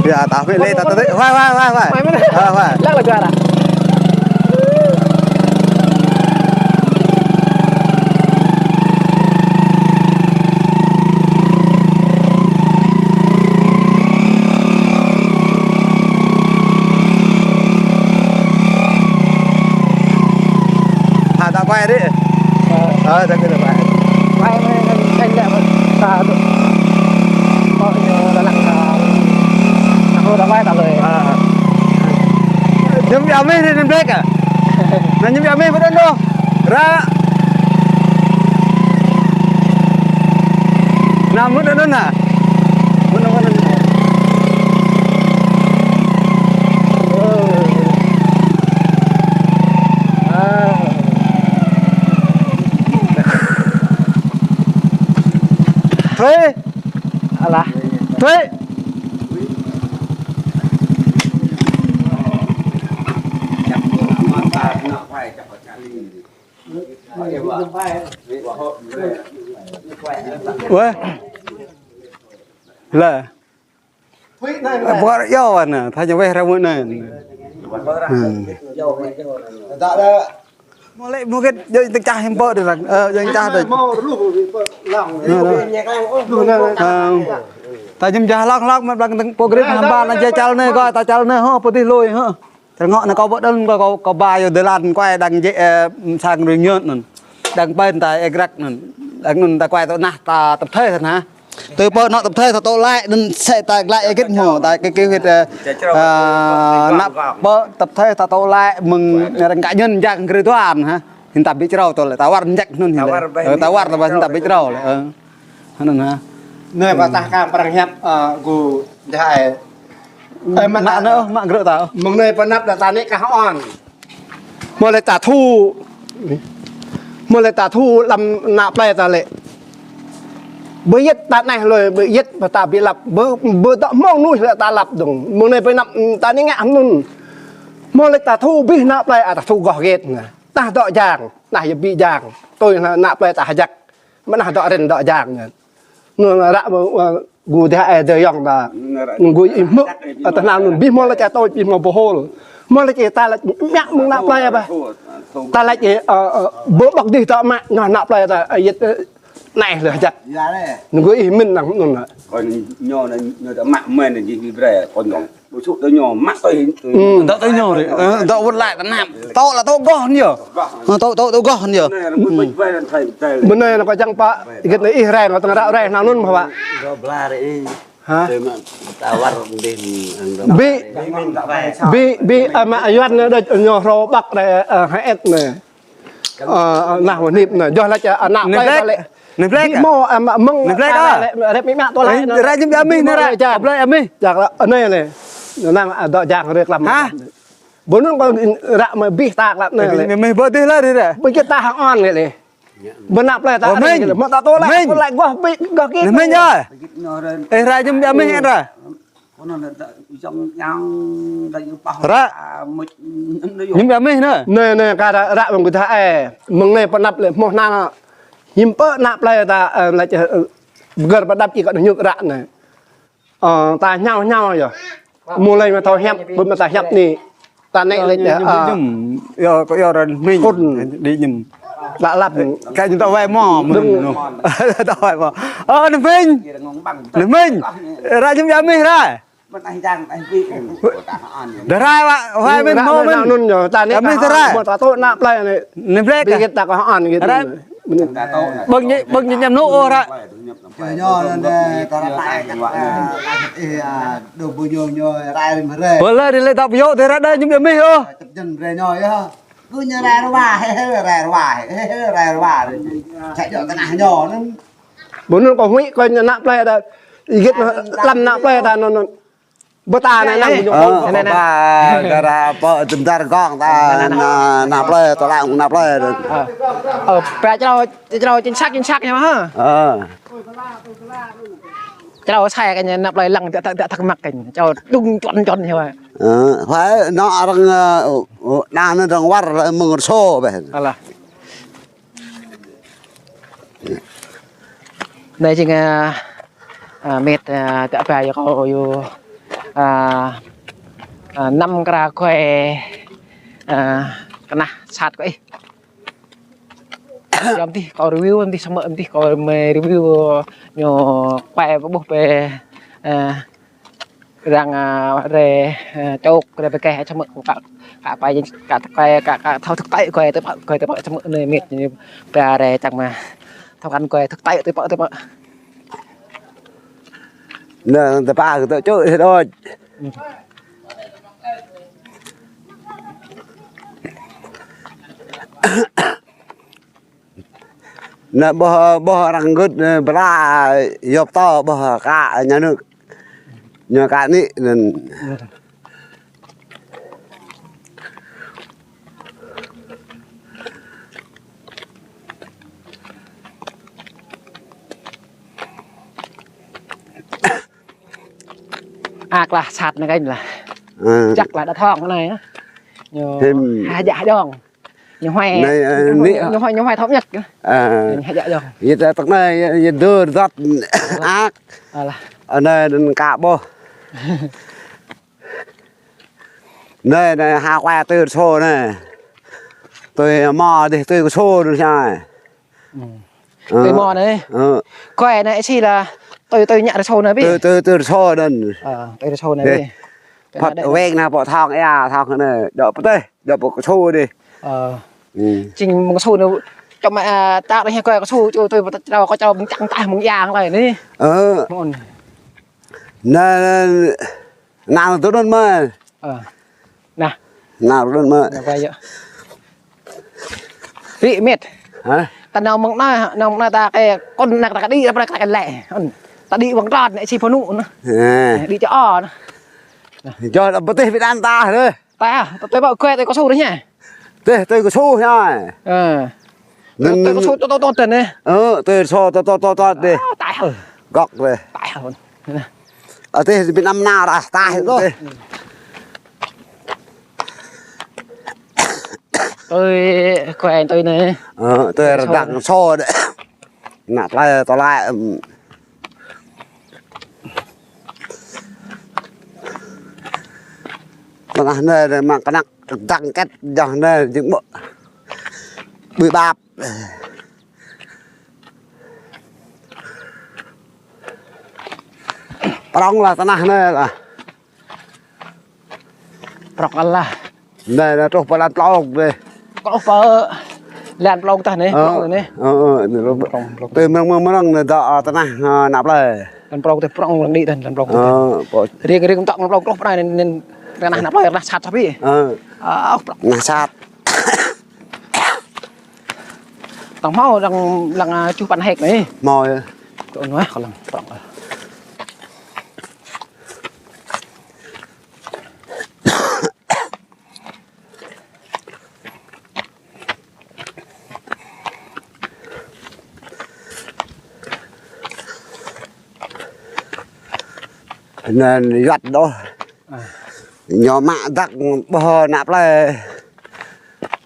Ia, ta huĭ lĕ, ta, ta, ta, huai, huai, huai, huai. Huai mơ̆n. Huai, huai. Lăng lă juara. Hă, ta kuai đĭ. Ơ, ta kuai. Kuai mơ̆, anŭn, anŭn lĕ, ta tŭ. Kơ ñu lăng, ơ, ta kuai ta lơi. Ơ. Ñu ƀu amĭ anai, anai blek ah. Anai ñu ƀu amĭ, ƀu dŏ anŭn. Ră. Anai mŭt anŭn anai. Mŭt anŭn anai. Thuê. Alah. Thuê. Uê. Lĕ. Ƀuh yơh anai, tha ñu weh ră mơ̆n anai. Mơ̆ lĕ mơ̆ gĕt, djơ̆ tơčah hiư̆m pơ dih răng, ơ, djơ̆ tơčah dih. Ơ, ta jum jah lŏk lŏk, mơ̆ blang tơ̆ng pô grip hamba, anai jai čal anai, gơ̆ ta čal anai, hơ, pơ dih lui, hơ. Čar ngŏ anai kâo ƀu dơ̆ng, kâo, kâo, kâo ba yơh dơlan kuai đang jĕ, ơ, sang rơngiơt anŭn. Đang pơ̆n ta ê grăk anŭn. Đang anŭn ta kuai tơ nah ta tơpthê tơ nah. Tui pơ anŏ tơpthê ta tŏ laĭ, anŭn sĕ ta glaĭ ê gĕt hmâo, ta kơ kơ hit, ơ, ơ, anăp pơ tơpthê ta tŏ laĭ mơ̆ng răng cá nhân jang grê tuan hă. Hin ta ƀu črâo tơlơi, ta wơr mơjăk anŭn hin lĕ. Ơ, ta wơr ta ƀu hin ta ƀu črâo lĕ. Ơ. Anŭn hă. Anai pơtah kang prang hiăp, ơ, gŭ jahai. Ơ, mă ta anai, ơ, mă grơ̆ ta. Mơ̆ng anai pơnăp đa ta anai kah on. Mơ̆ lĕ ta thu. Mơ̆ lĕ ta thu lăm ană plei ta lĕ. Ƀu yit ta anai lui, ƀu yit pơ ta ƀu lăp, ƀu, ƀu dŏ mơ̆ng nuih lĕ ta lăp dơ̆ng. Mơ̆ng anai pơnăp ta anai ngă anŭn. Mơ̆ lĕ ta thu abih ană plei, a ta thu gŏh gĕt anai. Nah dŏ jang, nah yơh ƀu jang. Tui ană plei ta hơjăk. Mơ̆ nah dŏ rin dŏ jang anai. Anŭn ră mơ̆, ơ, gŭ dih ê dơi yŏng ta. Anŭn gŭ ih hmư̆, ơ, tơhnal anŭn abih mơ̆ lĕ čai tui, abih mơ̆ pơhôl. Mơ̆ lĕ čai ta lĕ mă mơ̆ng ană plei ƀă. Ta lĕ čai, ơ, ơ, ƀu ƀơ̆k dih ta mă, anŭn ană plei ta, ơ, yit, ơ, anai lĕ hơjăk. Anŭn gŭ ih mĭn năng anŭn. Kơ ñu, ñu ta mă mơ̆n jih ƀu brơi, kơ ñu. Ƀu sŭ tơ ñu, mă tui, tui. Dŏ tui ñu ri, ơ, dŏ wơ̆t laĭ tơnap. Tŏ lĕ tŏ gŏh anai yơh. Ơ, tŏ, tơ̆, tơ̆ gŏh anai yơh. Bơnai anai kâo čang pă, gĕt anai ih rai, kâo tơngan ră rai, anŭn mơ̆ pă. Hă? Ƀu, ƀu, ơ, mă Yuan anai đôč ñu hrô ƀăk rai, ơ, hơet anai. Ơ, nah, mơ̆ nip anai, yơh laĭ, ơ, ană plei ta lĕ. Anai blek ah. Ƀu hmâo, ơ, mă mơ̆ng anai blek ah. Rep mĭ mă tơlơi anai. Ră ñu ƀu amĭ anai ră. Blek amĭ. Jăk lă, anai lĕ. Năng, ơ, dŏ jang rek lăm. Hă? Ƀu anŭn kâo ră mơ̆ abih ta klăp anai lĕ. Amĭ ƀu dih lă ri ră. Ƀu kơ ta hăng on lĕ lĕ. Ƀu ană plei ta anai lĕ. Mơ̆ ta tơlơi, tơlơi gŏh ƀu gŏh kơ. Anai mĭn yơh. Ê, ră ñu ƀu amĭ anai ră. Ră. Ñu ƀu amĭ anai. Anai, anai, kơ ră, ră mơ̆ng gŭ tha ê. Mơ̆ng anai pơnăp lĕ hmâo ană. Hiư̆m pă ană plei ta, ơ, lĕ, ơ, pơgơ̆r pơdăp ih kơ ñu ră anai. Ơ, ta hiao hiao yơh. Mơ̆ lĕ mă thâo hiăp, ƀu mă ta hiăp anai. Ta anai lĕ, ơ, yơh, kơ yơh ră mĭn. Khôn. Đĭ ñu. Lă lăp. Kơ ñu ta wai mơ̆, mơ̆. Đơ̆ng. Ta wai mơ̆. Ơ, anai mĭn. Anai mĭn. Ră ñu ƀu amĭ ră. Đa rai wă, wai mĭn mơ̆ mĭn. Anŭn yơh, ta anai amĭ ta rai. Mơ̆ ta tŏ ană plei anai. Anai blek ah. Rai. Ƀơ̆ng ñu, ƀơ̆ng ñu ñăm anŭn ôh ră. Pơlơi ri lĕ dŏ pơyŏ tơ ră đa ñu ƀu amĭ ôh. Ƀu anŭn kâo huĭ kơ ană plei ta. Ih gĕt lăm ană plei ta anŭn. Ƀu ta anai năng ñu. Ơ, anai, anai. Ba, gara pơ tơm dar gong ta, anai, anai. Ană, ană plei, tơlang ană plei. Ơ. Ơ, pă črâo, črâo chính xác, chính xác ñu hă? Ơ. Črâo sai kơ ñu ană plei lăng, dak, dak, dak, thắc mắc kơ ñu. Črâo đŭng čon, čon ñu hă? Ơ, phải, anŭn arăng, ơ, anŭn arăng wơr, mơ̆ng rơsô ƀĕ. Alah. Anai jing, ơ, ơ, mĕt, ơ, tơ̆ ba yơh kâo yơh, ơ, ơ, năm kra kuai, ơ, kơnah sat kơ ih. Yơh mơ̆n tih kâo review mơ̆n tih, samơ̆ mơ̆n tih kâo mơ̆ review ñu kuai ƀuh pơ, ơ, Răng, a, rai, a, čŏk, rai pơkeh, čăm mơ̆ kă, kă pai, kă tơkai, kă, kă thâo tơkai, kơi tơpă, kơi tơpă, čăm mơ̆ anai mĕt, anai ba rai čang mơ̆. Thâo kăn kơi tơkai, tơpă, tơpă. Anai, tơpă, kơ tơčô, đôč. Anai ƀuh, ƀuh arăng gưt, anai, bla, yŏp tơ ƀuh kơ nhà nước. Ñu kơ anai anŭn. Ak lah sat anai kơ anai lah. Ơ. Čăk lah đa thŏng anai. Ñu hơjă hơjong. Ñu huai. Anai, ơ, ñu huai, ñu huai thŏng ñăk. Ơ. Ñu hơjă hơjong. Yua tơ tơ̆k anai, yua, yua dơ̆ dăt ak. Alah. Anai anŭn kơ ƀuh. Anai, anai, ha kua tui rơsô anai. Tui mơ̆ dih, tui kơsô anŭn hiai. Ơ. Tui mơ̆ anai. Ơ. Kua anai ih sĭ lah tui, tui ñă rơsô anai ƀi. Tui, tui, tui rơsô anŭn. Ơ, tui rơsô anai ƀi. Phat wek anai pơ thŏng ia, thŏng anai. Dŏ pơtih, dŏ pơ kơsô dih. Ơ. Jing mơ̆ng kơsô anai, čŏm, ơ, ta đah hiai kua kơsô, čô tui pơtih, čô kơ čô mơ̆ng čang tah mơ̆ng yang lai anai. Ơ. Mơ̆n. Anai, anai, anai tui anŭn mơ̆. Ơ. Nah. Anai tui anŭn mơ̆. Anai kua yơh. Ri mĕt. Hă? Ta nao mơ̆ng anai, nao mơ̆ng anai ta kơ kŏn anai ta kơ đĭ, ta kơ lĕ. Ôn. Ta đĭ ƀơ̆ng trot anai sĭ pơnŭ anai. Ơ. Đĭ čơ o anai. Yua đa pơtih ƀi đan ta rơh. Ta, ta tui ƀă kue tui kơsô rơh hiai. Tui, tui kơsô hiai. Ơ. Anŭn, tui kơsô tŏ tŏ tŏ tơ̆n anai. Ơ, tui kơsô tŏ tŏ tŏ tŏ dih. Ơ, tai hă. Gŏk dih. Tai hă. Ơ, tui ƀi năm nao rah, tai hă. Tui kue tui anai. Ơ, tui rơdang sô dih. Ană plơi tơlơi, ưm. Tơnah anai, anai mă kơnăk dăng kĕt, yua anai jing ƀô̆. Ƀui ƀap. Prŏng lah tơnah anai lah. Prŏng alah. Anai, anai truh pơ lăn plông anai. Truh pơ lăn plông tah anai, ơ, plông anai. Ơ, ơ, anai truh pơ. Plông, plông. Tui mơ̆ng, mơ̆ng, mơ̆ng anai dŏ, ơ, tơnah, ơ, ană plơi. Lăn plông tui prŏng lăng đĭ tah, lăn plông tui tah. Ơ, pơ. Riêng, riêng tŏk lăn plông truh pơ anai anŭn, anŭn, tơnah ană plơi, tơnah sat sat ƀi. Ơ. Ơ, prŏng. Tơnah sat. Tong hmâo lăng, lăng, ơ, čuh păn hek anai. Hmâo yơh. Tui anŭn wah, kơ lăng prŏng. Anŭn yuăt đôč. Ơ. Ñu mă dăk ƀuh ană plơi.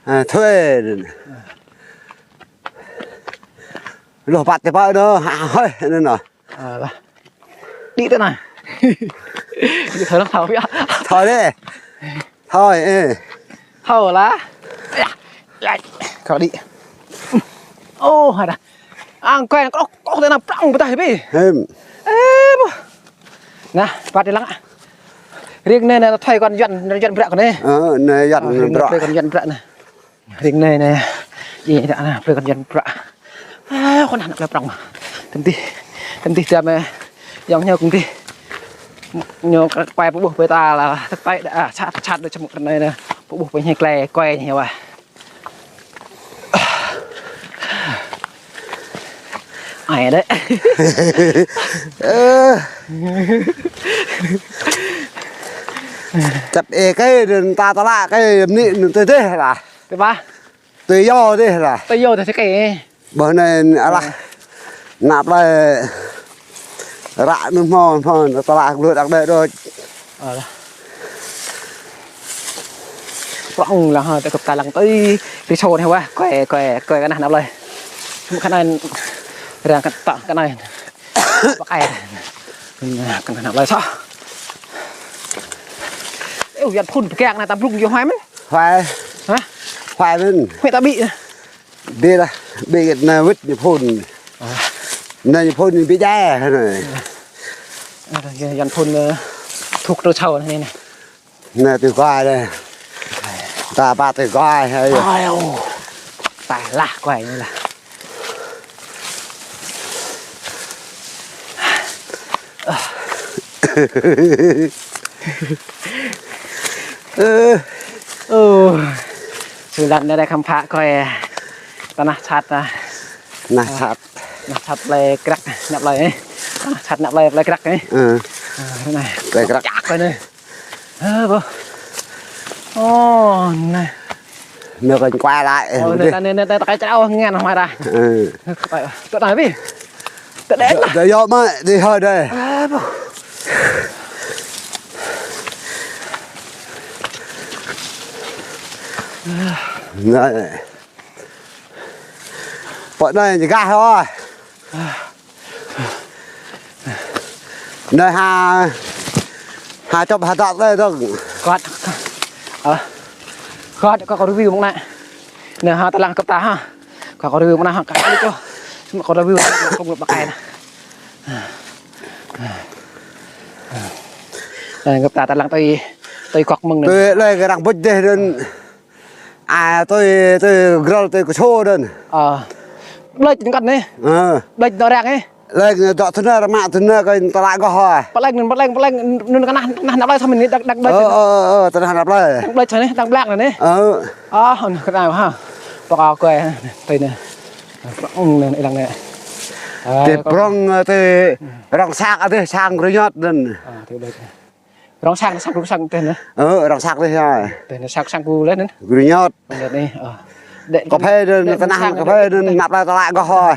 Ơ, thuê. Ơ. Lu păt tơpă anŭn, hă, hơi, anŭn anŭn. Ơ, lah. Đĭ tui anai. Đĭ thâo lăng thâo biă. Thâo dih. Thâo, ơ. Thâo lah. Yă, yă. Kơ đĭ. Ơ, hă đah. Ang kue krŏk, krŏk tui anai prŏng pơtah ƀi. Hơm. Ơ, ƀuh. Nah, păt đĭ lăng. Riêng anai, anai, thuê kơ Yuan, Yuan bruă kơ anai. Ơ, anai Yuan bruă. Ơ, riêng anai thuê kơ Yuan bruă anai. Riêng anai anai. Djai đah anai, plơi kơ Yuan bruă. Ơ, kơ anai ană plơi prŏng. Tơm dih. Tơm dih tơm, ơ, yŏng ñu kơ tơm dih. Ñu kơ kue pơƀuh pơ ta lah. Tơk tơi đah, ơ, sat, sat đah čăm kơ anai anai. Pơƀuh pơ hiai klĕ, kue hiai wah. Ai đah. Ơ. Čăp ê kơi, anŭn ta tơlă kơi, anŭn anai, anŭn tui dih lah. Tui ƀă? Tui yua dih lah. Tui yua dih tui kơi. Ƀuh anai alah. Ơ. Ană plơi ră anŭn hmâo, hmâo, tơlă glui đăk đĕ đôč. Alah. Prŏng lah, hă, tơkŭp ta lăng tui, tui sô anai wah, kue, kue, kue kơ anai ană plơi. Mơ̆ng kơ anai, răng kơ tŏ kơ anai. Pơkai. Nah, kơ anai ană plơi soh. Ơ, Yuan phun pơkiăng anai ta blung yua huai mơ̆n. Huai. Hă? Huai mơ̆n. Huai ta ƀĭ. Ƀĭ lah, ƀĭ anai wơ̆t ñu phun. Ơ. Anai ñu phun ñu ƀĭ djai, anai. Ơ, Yuan phun, ơ, thŭk trơ sâu anai anai. Anai tui kua anai. Ta pă tui kua anai. Ai ơ. Ta lah kua anai lah. Ơ. Ơ. Sư̆ lăng anai rai khăm phă kơi, tơnah sat ah. Tơnah sat. Tơnah sat plơi Krăk, anăp plơi, eh. Tơnah sat anăp plơi, plơi Krăk, eh. Ơ. Ah, anai. Plơi Krăk. Čăk kơi anai. Ơ, bơ. Ô, anai. Anai kơi quay lại, eh, ô, anai, anai, anai, anai, ta kơi črao ngăn hmai ra. Ơ. Tơ̆ anai bi. Tơ̆ đen. Dơ, dơ, yơh mă, đi hơi đây. Ơ, bơ. Anai. Pơ anai ñu gah rồi. Anai ha, ha čŏp ha dŏ anai dơ̆ng. Kơt. Ơ. Kơt, kơ kơ review mơ̆ng anai. Anai ha tơlang kơp ta ha. Kơ kơ review mơ̆ng anai ha. Kơ kơ review. Kơ review mơ̆ng anai. Anai kơp ta tơlang tui, tui kŏk mơ̆ng anai. Tui lơi kơ arăng bŭč dêh anŭn. Ai, tui, tui grol, tui kơsô anŭn. Ơ. Blơi čin kăt anai. Ơ. Blơi čin arăng anai. Lĕ dŏ tơnah, rơmă tơnah kơi tơlă gơh hă. Pơleng anŭn, pơleng, pơleng anŭn kơnah, kơnah anăp plơi samơ̆ anai đang, đang blơi. Ơ, ơ, ơ, tơnah anăp plơi. Đang blơi anai, đang blak anai. Ơ. Ơ, anŭn kơnah hă. Pơkă kơi tui anai. Prŏng anai, ih lăng anai. Ơ, tui kơ prŏng, tui rŏng săk adih, sang rơñot anŭn. Ơ, tui blơi. Rŏng sang, sang, rŏng sang tui anai. Ơ, rŏng săk adih yơh. Tui anai săk, sang gŭ lĕ anŭn. Rơñot. Anŭn anai, ơ. Kơphê anŭn, tơnah kơphê anŭn, anăp plơi tơlă gơh hă.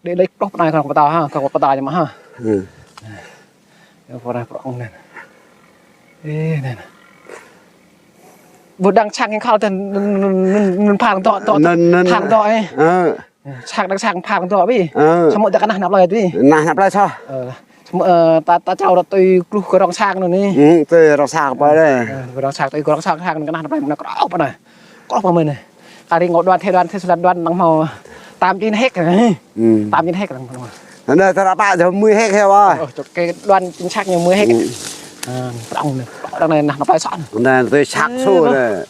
Đĕ đĕ kŏh pơnai kơ pơtao ha, kơ pơtao ñu mă ha. Ơ. Yơh, pơnai prŏng anai. Ê, anai. Bơ đang sang kơnơ̆ng khăl tui anŭn, anŭn, anŭn, anŭn phang dŏ, dŏ, anŭn, anŭn, phang dŏ, ê. Ơ. Sang đang sang phang dŏ bi. Ơ. Samơ̆ dŏ kơnah anăp plơi bi. Kơnah anăp plơi soh. Ơ. Samơ̆, ơ, ta, ta čao ră tui kluh kơ rŏng sang anŭn anai. Ơ, tui rŏng sang pơ anai. Ơ, rŏng sang, tui kơ rŏng sang, sang kơnah anăp plơi mơ̆n krŏ pơ anai. Krŏ pơ mơ̆n anai. Kơ ri ngŏ đoàn, thê đoàn, thê sơlan đoàn năng hmâo tám chín héc anai. Ơ. Tám chín héc năng hmâo. Anai ta ră pă jơ̆ mười héc hă wa. Ơ, čŏk kơ đoàn chính xác ñu mười héc. Ơ. Ơ, prŏng anai. Prŏng anai, anăp plơi soh anai. Anai tui săk su anai.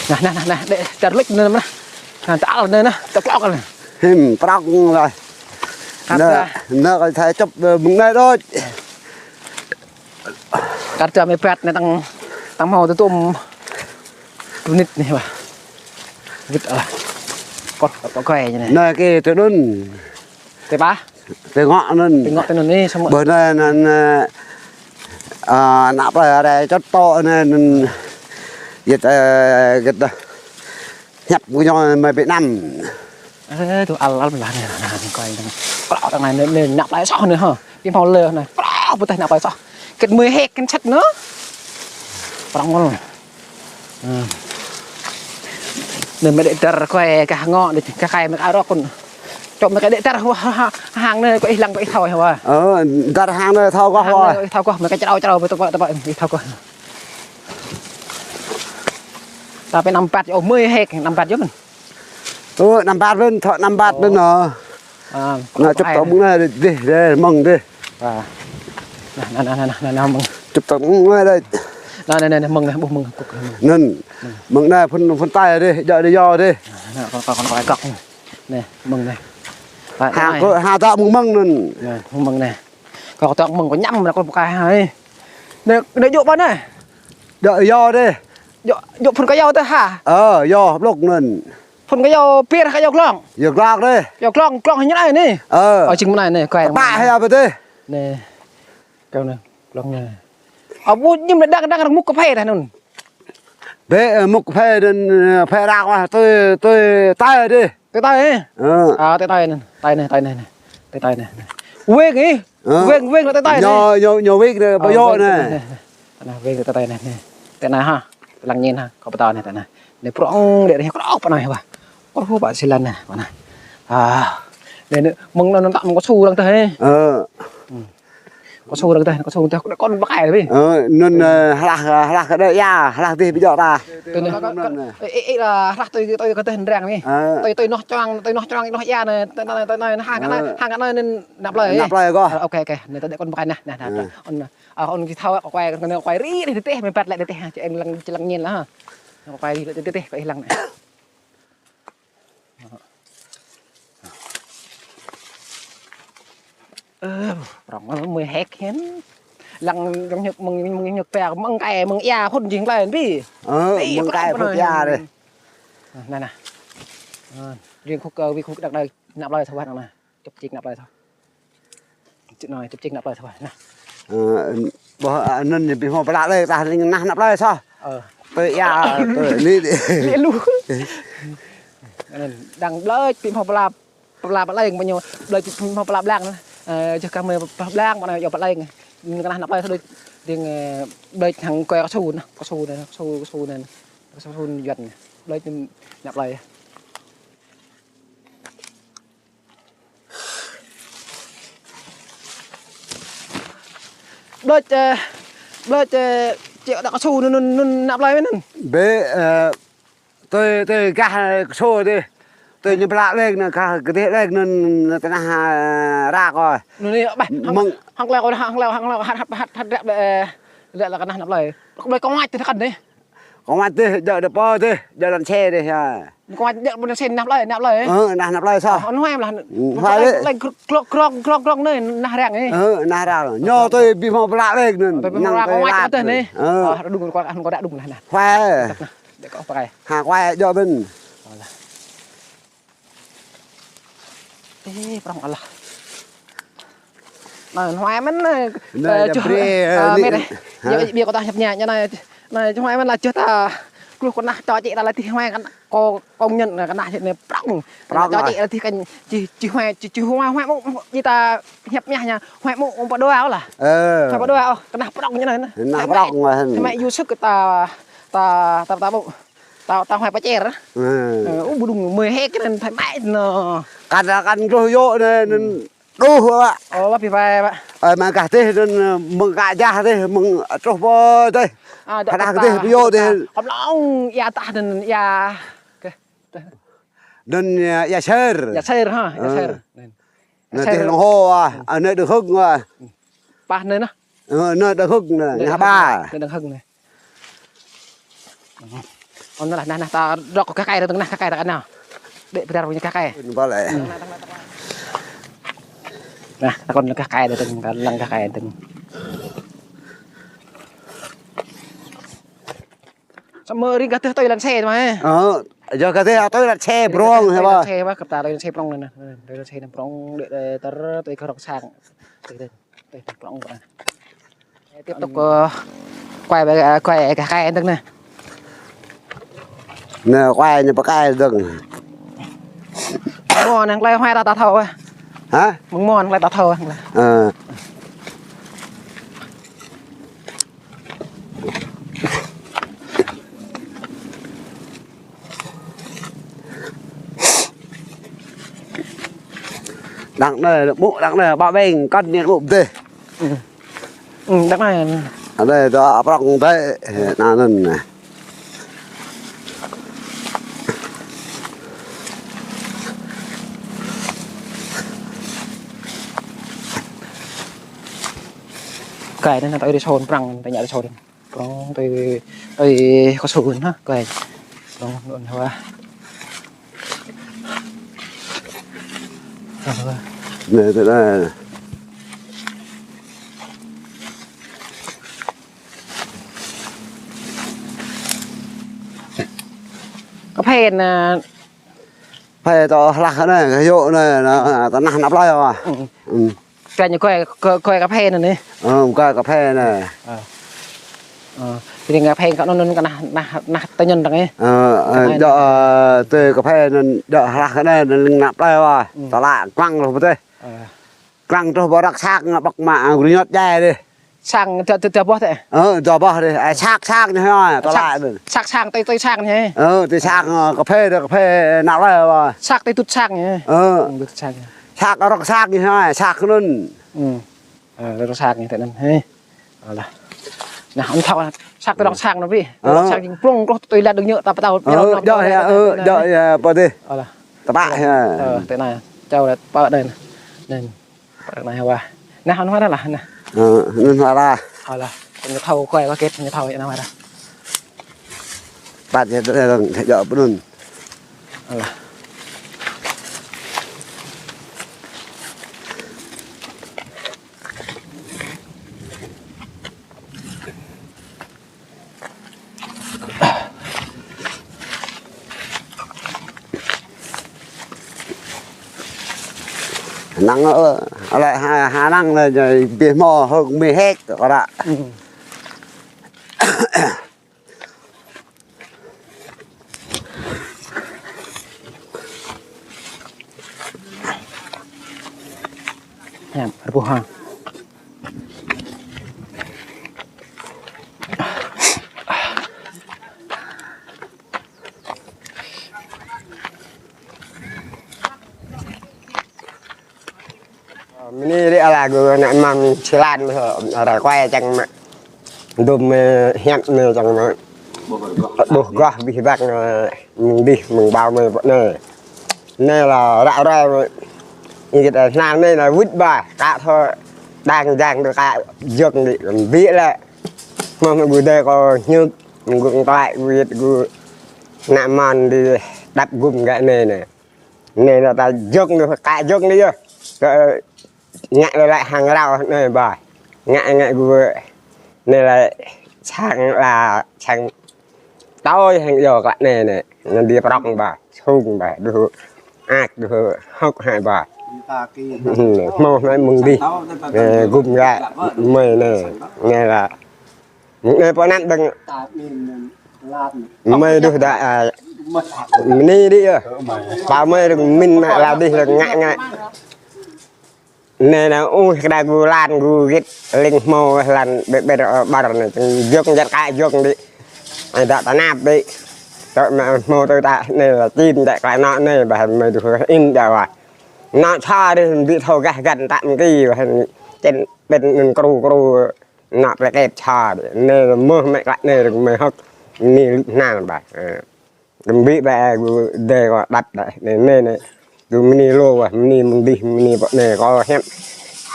Anai, anai, anai, anai. Đĕ, čar lĕč anai, anai. Anai, ta al anai, anai. Ta klŏk anai. Him, prŏng anai. Kăt anai, anai kơ thâo čŏp, ơ, mơ̆ng anai đôč. Kăt čar mơi prat anai tăng, tăng hmâo tơtum. Tơnit anai wa. Git ala. Kŏt, kŏt kơi anai. Anai kơ tui anŭn. Tui pă? Tui ngŏ anŭn. Tui ngŏ tui anŭn anai samơ̆. Bơ anai anŭn, ơ, ơ, anăp plơi rai čŏt tŏ anai anŭn. Git, ơ, git dah. Hiăp kơ ñu mơi Việt Nam. Ơ, tui al, al lah anai, anai, anai, kơi anai. Prŏng anai, anai, anai, anăp plơi soh anai hă. Ih hmâo lĕ anai. Prŏng pơtĕh anăp plơi soh. Kĕt mơi héc kĕt sĕt anai. Prŏng ngol. Ơ. Anai mơi đĕ dar kơi kah ngŏ, đĕ kah kơi mơi kah rŏk kŭn. Čŏk mơi kah đĕ dar hă, hă, hă, hăng anai kơ ih lăng kơ ih thâo hă wa. Ơ, dar hăng anai thâo gơh wa. Hăng anai ih thâo gơh, mơi kah črao črao, tơpă tơpă ih thâo gơh. Tapi anăm bat, ơ, mơi héc, anăm bat yơh mơ̆n. Ơ, anăm bat mơ̆n, thâo anăm bat mơ̆n ơ. Ơ, anai čŏp tŏ mơ̆ng anai dih, dih, mơ̆ng dih. Ơ. Anai, anai, anai, anai, anai, mơ̆ng. Čŏp tŏ mơ̆ng anai dih. Anai, anai, anai, mơ̆ng anai, ƀuh mơ̆ng kŭk mơ̆ng. Anŭn, mơ̆ng anai phŭn, phŭn tai dih, djơ̆ dih yơh dih. Anai, anai, kŏn, kŏn, kŏn, kŏn, kŏn. Anai, mơ̆ng anai. Anai, hă anai. Kơ, hă tŏ mơ̆ng mơ̆ng anŭn. Anai, mơ̆ng mơ̆ng anai. Kơ tŏ mơ̆ng kơ ñăm anai kơ pơkă hai. Anai, anai djơ̆ pơ anai. Djơ̆ yơh dih. Djơ̆, djơ̆ phŭn kơ yơh tơ hă. Ơ, yơh, blŏk anŭn. Phŭn kơ yơh pir kơ yơh glŏng. Yơh glŏng dih. Yơh glŏng, glŏng hĭ anai anai. Ơ. Ơ, čing mơnai anai, kơi. Pă hă pơ dih. Anai. Kơi anai, glŏng anai. Ơ, ƀu ñu đang, đang mŭk kơphê dah anŭn. Bĕ, ơ, mŭk kơphê anŭn, ơ, phê ră wa, tui, tui tai dih. Tui tai, ê? Ơ. Ơ, tui tai anai. Tai anai, tai anai, anai. Tui tai anai, anai. Weng, ê? Ơ. Weng, weng, tui tai anai. Ñu, ñu, ñu weng anai, ơ, ƀơi yơh weng anai. Tui tai anai, anai. Anai, weng tui tai anai, anai. Tui anai hă. Lăng ñen hă. Kơ pơtao anai, tui anai. Anai prŏng đĕ anai, krŏ pơ anai wa. Krŏ pơ sơlan anai, pơ anai. Ơ. Anai, anai, mơ̆ng anŭn, anŭn tŏ mơ̆ng kơ su arăng tơ, ê? Ơ. Ơ. Kơ su arăng tơ, kơ su arăng tơ, kơ kŏn pơkă anai bi. Ơ, anŭn, ơ, hlah, hlah kơ đe ia, hlah dih ƀu djơ̆ ta. Tui anŭn, tui anŭn, tui anŭn, ê, ê, ê, hlah tui, tui kơ tơh arăng bi. Ơ. Tui, tui noh črang, tui noh črang, noh ia anai, tui anŭn, tui anŭn, hăng anai, ơ, hăng anai anŭn anăp plơi. Anăp plơi kơ. Ơ, ok, ok. Anai tơdơi kŏn pơkă anai, anai, anai. Ơ. Anŭn, ơ, anŭn kơ thâo, kơ kơi, kơ kơi ri, ri, ri, tơh, mơi prat lĕ tơh, ha, čơ̆ eng lăng, čơ̆ lăng ñen lah, ha. Kơ kơi ri, ri, ri, tơh, kơ ih lăng anai. Ơ, prŏng mơi héc hĭn. Lăng, lăng ñu mơ̆ng, mơ̆ng ñu pĕ, mơ̆ng kơi, mơ̆ng ia, phŭn jing klai bi. Ơ, mơ̆ng kơi, phŭn ia dih. Anai, anai. Ơ, riêng khúc, ơ, ƀing khúc đăng đơi năp lơi thâo wa anai. Čŭp čik năp lơi thâo. Čŭp anai, čŭp čik năp lơi thâo wa. Anai. Ơ, ƀô̆, ơ, anŭn anai ƀing hmâo pơblah lĕ, tah anai nah năp lơi soh. Ơ. Tui ia, tui anai. Lĕ lu. Anŭn, đăng blơi ƀing hmâo pơblah, pơblah pơleng ƀu ñu, blơi ƀing hmâo pơblah blang anai. Ơ, čih kah mơi pơblah blang, ƀu anai yua pơleng. Kơnah năp lơi soh đôč. Ding, ơ, blơi hăng kơi kơsu anai, kơsu anai, kơsu, kơsu anai. Kơsu Yuan anai. Blơi năp lơi. Blơi, ơ, blơi, ơ, čĕ đăk kơsu anŭn, anŭn, anŭn năp lơi mơ̆n anŭn. Bĕ, ơ, tui, tui gah kơsu dih. Tui ñu pơblah lĕ anŭn gah kơdih lĕ anŭn tơnah, ơ, ră kơ. Anŭn anai, ƀah, hăng, mơ̆ng hăng leo, hăng leo, hăng leo, hăt, hăt, hăt, hăt ră blơi, ơ, lĕ, lĕ kơnah năp lơi. Blơi kông măt tih tơkăn dih. Kông măt dih, djơ̆ đơi pô dih, djơ̆ lăn xe dih, ha. Kông măt djơ̆ ƀu anai sen năp lơi, năp lơi. Ơ, nah năp lơi soh. Ơ, anŭn hmâo lah. Ơ, hmâo lĕ. Lĕ grŏk, grŏk, grŏk, grŏk anai, nah răng anai. Ơ, nah răng. Ñu tui ƀing hmâo pơblah lĕ anŭn. Ơ, tui ƀing hmâo pơblah kông măt tih anai. Ơ. Ơ, đung kông, kông đăk đung lah anai. Hmâo. Djơ̆ kơ pơkai. Ha, hmâo djơ̆ ƀing. Ơ lah. Ê, prŏng alah. Anai, hmâo mơ̆n anai. Anai, ơ, yua čuh, brơi, ơ, anai, mĕt anai. Hă? Yua, ƀiă kơ ta hiăp ña, ña anai, anai, čuh hmâo mơ̆n lah čuh ta. Kluh kơnah čô čĕ ta lah tih hmâo kơnah, kơ, kông ñen anai kơnah čĕ anai prŏng. Prŏng čô ah. Čĕ lah tih kơnah, čih, čih hmâo, čih, čih hmâo, hmâo mơ̆, či ta hiăp ña ña, hmâo mơ̆, mơ̆ pơđua ôh lah. Ơ. Hmâo pơđua ôh, kơnah prŏng ñen anai. Kơnah prŏng ah. Hmâo yua sŭk ta, ta, ta, ta ƀu. Tao, tao hmâo pơčer. Ơ. Ơ, ơ, ƀu đung mơi hĕ kơ anŭn thâo mă anŭn. Kăn, kăn gloh yơh anŭn, anŭn đôč ƀă. Ơ, ƀă pih ƀă, ƀă. Ơ, mơ̆ng gah dih anŭn, mơ̆ng gah jah dih, mơ̆ng truh pơ dih. Ơ, đăk kơnah kơtah dih, pơ yơh dih. Kơm lông, ia tah anŭn, ia. Kơ, tah. Anŭn ia, ia ser. Ia ser, ha, ia ser. Ơ. Anŭn dih lông hô ah, anŭn đơ̆ng hơ̆k ah. Pah anŭn ah. Ơ, anŭn đơ̆ng hơ̆k anŭn, anŭn ña ƀă. Anŭn đơ̆ng hơ̆k anŭn. Anŭn lah, nah, nah, ta rŏk kơ gah kai dơ̆ng, nah, gah kai ta kơ anŭn. Đĕ pơdar punya gah kai. Anŭn ƀă lĕ. Nah, ta kơ gah kai dơ̆ng, kơ lăng gah kai dơ̆ng. Samơ̆ ring gah tơ̆ tui lăn xe mơ̆. Ơ, yua gah tơ̆ tui lăn xe prŏng, hă ƀă? Lăn xe ƀă, kơp ta tui lăn xe prŏng anŭn, nah. Tui lăn xe anŭn prŏng, đĕ, đĕ, tơ̆, tui kơ rŏk sang. Tui, tui, tui, tui prŏng ƀă. Tiếp tục, ơ, quay về, ơ, quay gah kai dơ̆ng anai. Anai, quay ñu pơkai dơ̆ng. Mơ̆ng mơ̆n anai, tơlơi hmâo ta, ta thâo ah. Hă? Mơ̆ng mơ̆n anai, tơlơi ta thâo ah. Ơ. Đăng anai, ƀu đăng anai, ƀă ƀing, kăn ñu ƀu dih. Ơ. Ơ, đăng anai. Anai, tơ prŏng tơ, anŭn anai. Kai anai, tui đi sôn prăng, tui ña đi sôn. Prŏng tui, tui kơsu anŭn hă, kơi. Prŏng anŭn hă. Anai, tui anai. Kơphê anai. Phê tơ hlah anai, kơ yơh anai, anai, tơnah năp lơi ah. Ơ. Ơ. Čuai ñu kơi, kơi, kơi kơphê anai anai. Ơ, kơi kơphê anai. Ơ. Ơ, ƀing kơphê kơ anŭn, anŭn kơnah, nah, nah, tơñun dơ̆ng anai. Ơ, ơ, kơnah djơ̆, ơ, tui kơphê anŭn djơ̆ hlah anai, anŭn lăng năp lơi ah. Ơ. Tơlă, klăng lu pơtih. Ơ. Klăng truh ƀơi rơ̆k sang, ngă ƀơ̆k mă, ơ, gru ñot jai dih. Sang djơ̆, djơ̆, djơ̆ boh tĕ. Ơ, djơ̆ boh dih. Ơ, sak, sak ñu hă, tơlă anŭn. Sak, sak sang, tui, tui sang ñu hă. Ơ, tui sang, ơ, kơphê dih, kơphê năp lơi ah. Sak tui tut sang ñu hă. Ơ. Ơ, tut sang ñu. Sak rơ̆k sang ñu hă, sak anŭn. Ơ. Ơ, rơ̆k sang ñu tĕ anŭn hă. Alah. Nah, anŭn thâo, sak tui rơ̆k sang anŭn ƀĭ. Ơ. Rơ̆k sang jing prŏng, klŏh tui lăn dơ̆ng ñu, ta pơtao. Ơ, djơ̆ hă, ơ, djơ̆ hă, pơ dih. Alah. Tơpă hă. Ơ, tĕ anai, čao lĕ pơ anai. Anai. Pơ anai hă. Nah, anŭn hă lah, nah. Ơ, anŭn hă lah. Alah. Anŭn thâo kơi, kơi, anŭn thâo, anŭn hă lah. Păt yơh, tơlơi arăng thâo djơ̆ pơ anŭn. Alah. Năng, ơ, lĕ ha, ha năng lĕ, ƀiă mơ̆ hơ̆k mơ̆ hĕk kơ ră. Hep, rơpuh ha. Mơni rĭ ala gơ̆ ană mơ̆n silan mơ̆, ră kuai čang mă. Dum mơ̆ hiăp mơ̆ čang mă. Ƀuh gah bih bang mơ̆, mơ̆ng dih mơ̆ng ƀâo mơ̆ pơ anai. Anai lĕ ră ruai mơ̆. Ih git anai anai lĕ wĭt ba, kă thâo đang jang đơ kă jŏk đĭ, ƀiă lĕ. Mơ̆ mơ̆ gơ̆ đe kơ hiư̆m, mơ̆ gơ̆ tơlơi gơ̆ wĭt gơ̆ ană mơ̆n đĭ đăp gum gah anai anai. Anai lĕ ta jŏk đĭ, kă jŏk đĭ yơh. Kơ ngă lĕ lĕ hăng rao anai ba. Ngă ngă gơ̆. Anai lĕ sang lĕ sang tui hăng yua klă anai anai. Anai đĭ prŏng ba, sung ba, đuh ak đuh hŏk hai ba. Mơ̆ anai mơ̆ng dih. Ơ, gum gah mơ̆ anai. Anai lĕ Mơ̆ng anai pơ anăp đơ̆ng mơi đuh đă, a, mơni đĭ yơh. Pă mơi đơ̆ng min mă lao dih đơ̆ng ngă ngă. Anai nă ui kơ đa gơ̆ lan gơ̆ git ling hmâo lan ƀĕ ƀĕ, ơ, ƀar anai. Jŏk jăt kă jŏk đĭ. Ai đă tơnap đĭ. Tơ mă hmâo tơ ta anai lĕ čin đă klă nă anai bah mơi đuh in đă wa. Nă sa đih ƀu thâo gah găn tăm ki bah. Čen ƀĕn anŭn kru kru. Nă plĕ kĕp sa đĭ. Anai mơ̆ mĕ klă anai rơ̆k mơi hŏk. Mơni lip hnal ba. Ơ. Gơ̆m ƀĭ ba gơ̆ đe kơ đăp đă. Anai, anai, anai. Gơ̆ mơni lu ba. Mơni mơ̆ng dih, mơni pơ anai kơ hiăp.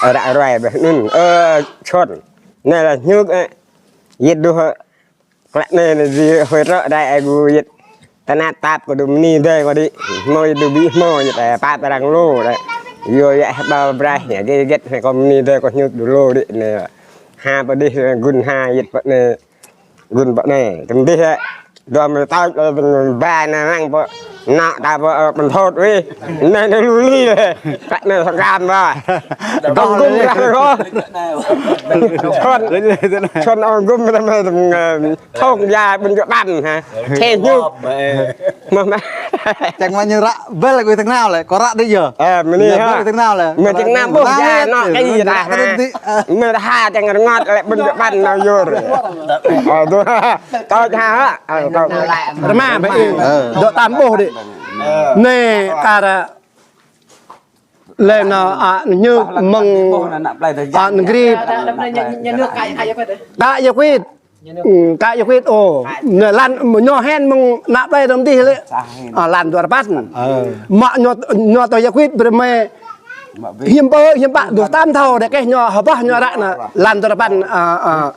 Ră ruai ba. Anŭn. Ơ, čon. Anai lĕ hiư̆m, ơ. Yit đuh, ơ. Klă anai anai dih hơi ră đai ai gơ̆ yit. Tơnap tap kơ đu mơni đe kơ đĭ. Hmâo yit đu ƀĭ hmâo yit, ơ, pap arăng lu đai. Yua yă hơbal braih, yă gĕt gĕt, hĕ kơ mơni đe kơ hiư̆m đu lu đĭ anai. Ha pơ dih, gŭn ha yit pơ anai. Gŭn pơ anai. Tơm dih, ơ. Dua mơi tač, ơ, ba anai lăng pơ. Nă ta pơ, ơ, pơnthot wih. Anai anai lu li lĕ. Klă anai thâo gam ba. Gơ̆m gŭm ră kơ. Čon, čon ơ gŭm ră mơi tơm, ơ, Thong ya ƀuôn Čuă Păn ha. Thê nhuk. Mơ̆ mă. Čang mă ñu ră bel gui tơnao lĕ, kơ ră đĭ yơh. Ơ, mơni ha. Bel gui tơnao lĕ. Mơ̆ tơnao ƀuh ya nă kơ yua ta ha. Mơ̆ ta ha čang rơngot lĕ ƀuôn Čuă Păn nao yua. Ơ, tui. Tơl ha ha. Ơ, tơl. Rơma bĕ. Dŏ tam ƀuh đĭ. Anai kar lĕ nă, a, ñu mơ̆ng, a, nơgri. Kă yua kuit. Ư, kă yua kuit, ô. Nă lan, ñu hên mơ̆ng nă plei tơm dih lĕ. A, lan dua rơpăn. Mă ñu, ñu tơ yua kuit brơi mơi. Hiư̆m pă, hiư̆m pă, dua tam thâo đe kĕ ñu, hơbah ñu ră nă, lan dua rơpăn, a, a.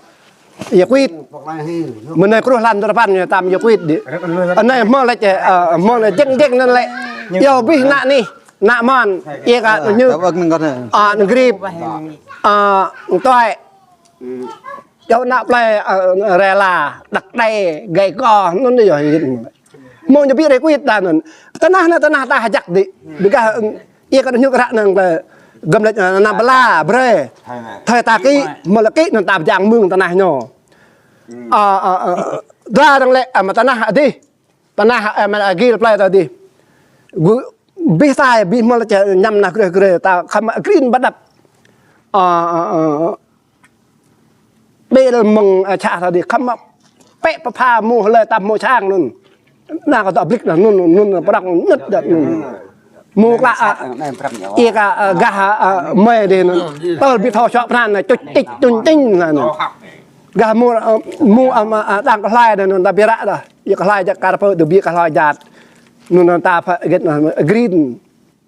Yua kuit. Mơnai kruh lan dua rơpăn ñu tam yua kuit đĭ. Anai hmâo lĕ, ơ, hmâo lĕ jing jing anŭn lĕ. Yua bih nă nih, nă mơ̆n. Yua kơ ñu. A, nơgri. A, tui. Yua nă plei, ơ, rela, đăk đai, gai kơ, anŭn yua. Mơ̆ng ñu ƀĭ rơkuit đa anŭn. Tơnah anai tơnah ta hơjăk đĭ. Ƀiă gah, ơ, yua kơ ñu kơ ră anŭn lĕ. Gơ̆m lĕ, ơ, anăm bla, brơi. Thơi ta kĭ, mơ̆ lĕ kĭ anŭn ta pơjang mơ̆ng tơnah ñu. Ơ, ơ, ơ, dua arăng lĕ, ơ, mă tơnah adih. Tơnah, ơ, mă agil plei ta adih. Gơ̆, bih tai, bih mơ̆ lĕ čơ ñăm nă greh greh, ta khăm mă green bơdăp. Ơ, ơ, ơ, ơ. Ƀel mơ̆ng, ơ, čah ta adih khăm mă pĕ pơpha mơ̆ lĕ tăm mơ̆ čang anŭn. Nă kơ ta blik nă anŭn, anŭn, anŭn, prăk anŭn, nĕt đăt anŭn. Mơ̆ klă, ơ, yua kơ, ơ, gah, ơ, mơi đih anŭn. Tơl ƀĭ thâo čuă pran nă, čuč čič, čuñ čiñ nă anŭn. Gah mơ̆, ơ, mơ̆, ơ, mă, ơ, đang kơ hlai đa anŭn, ta ƀiă ră đa. Yua kơ hlai jăk kar pơ, đu ƀiă kơ hlai jăk. Anŭn, anŭn ta pha, gĕt nă, green.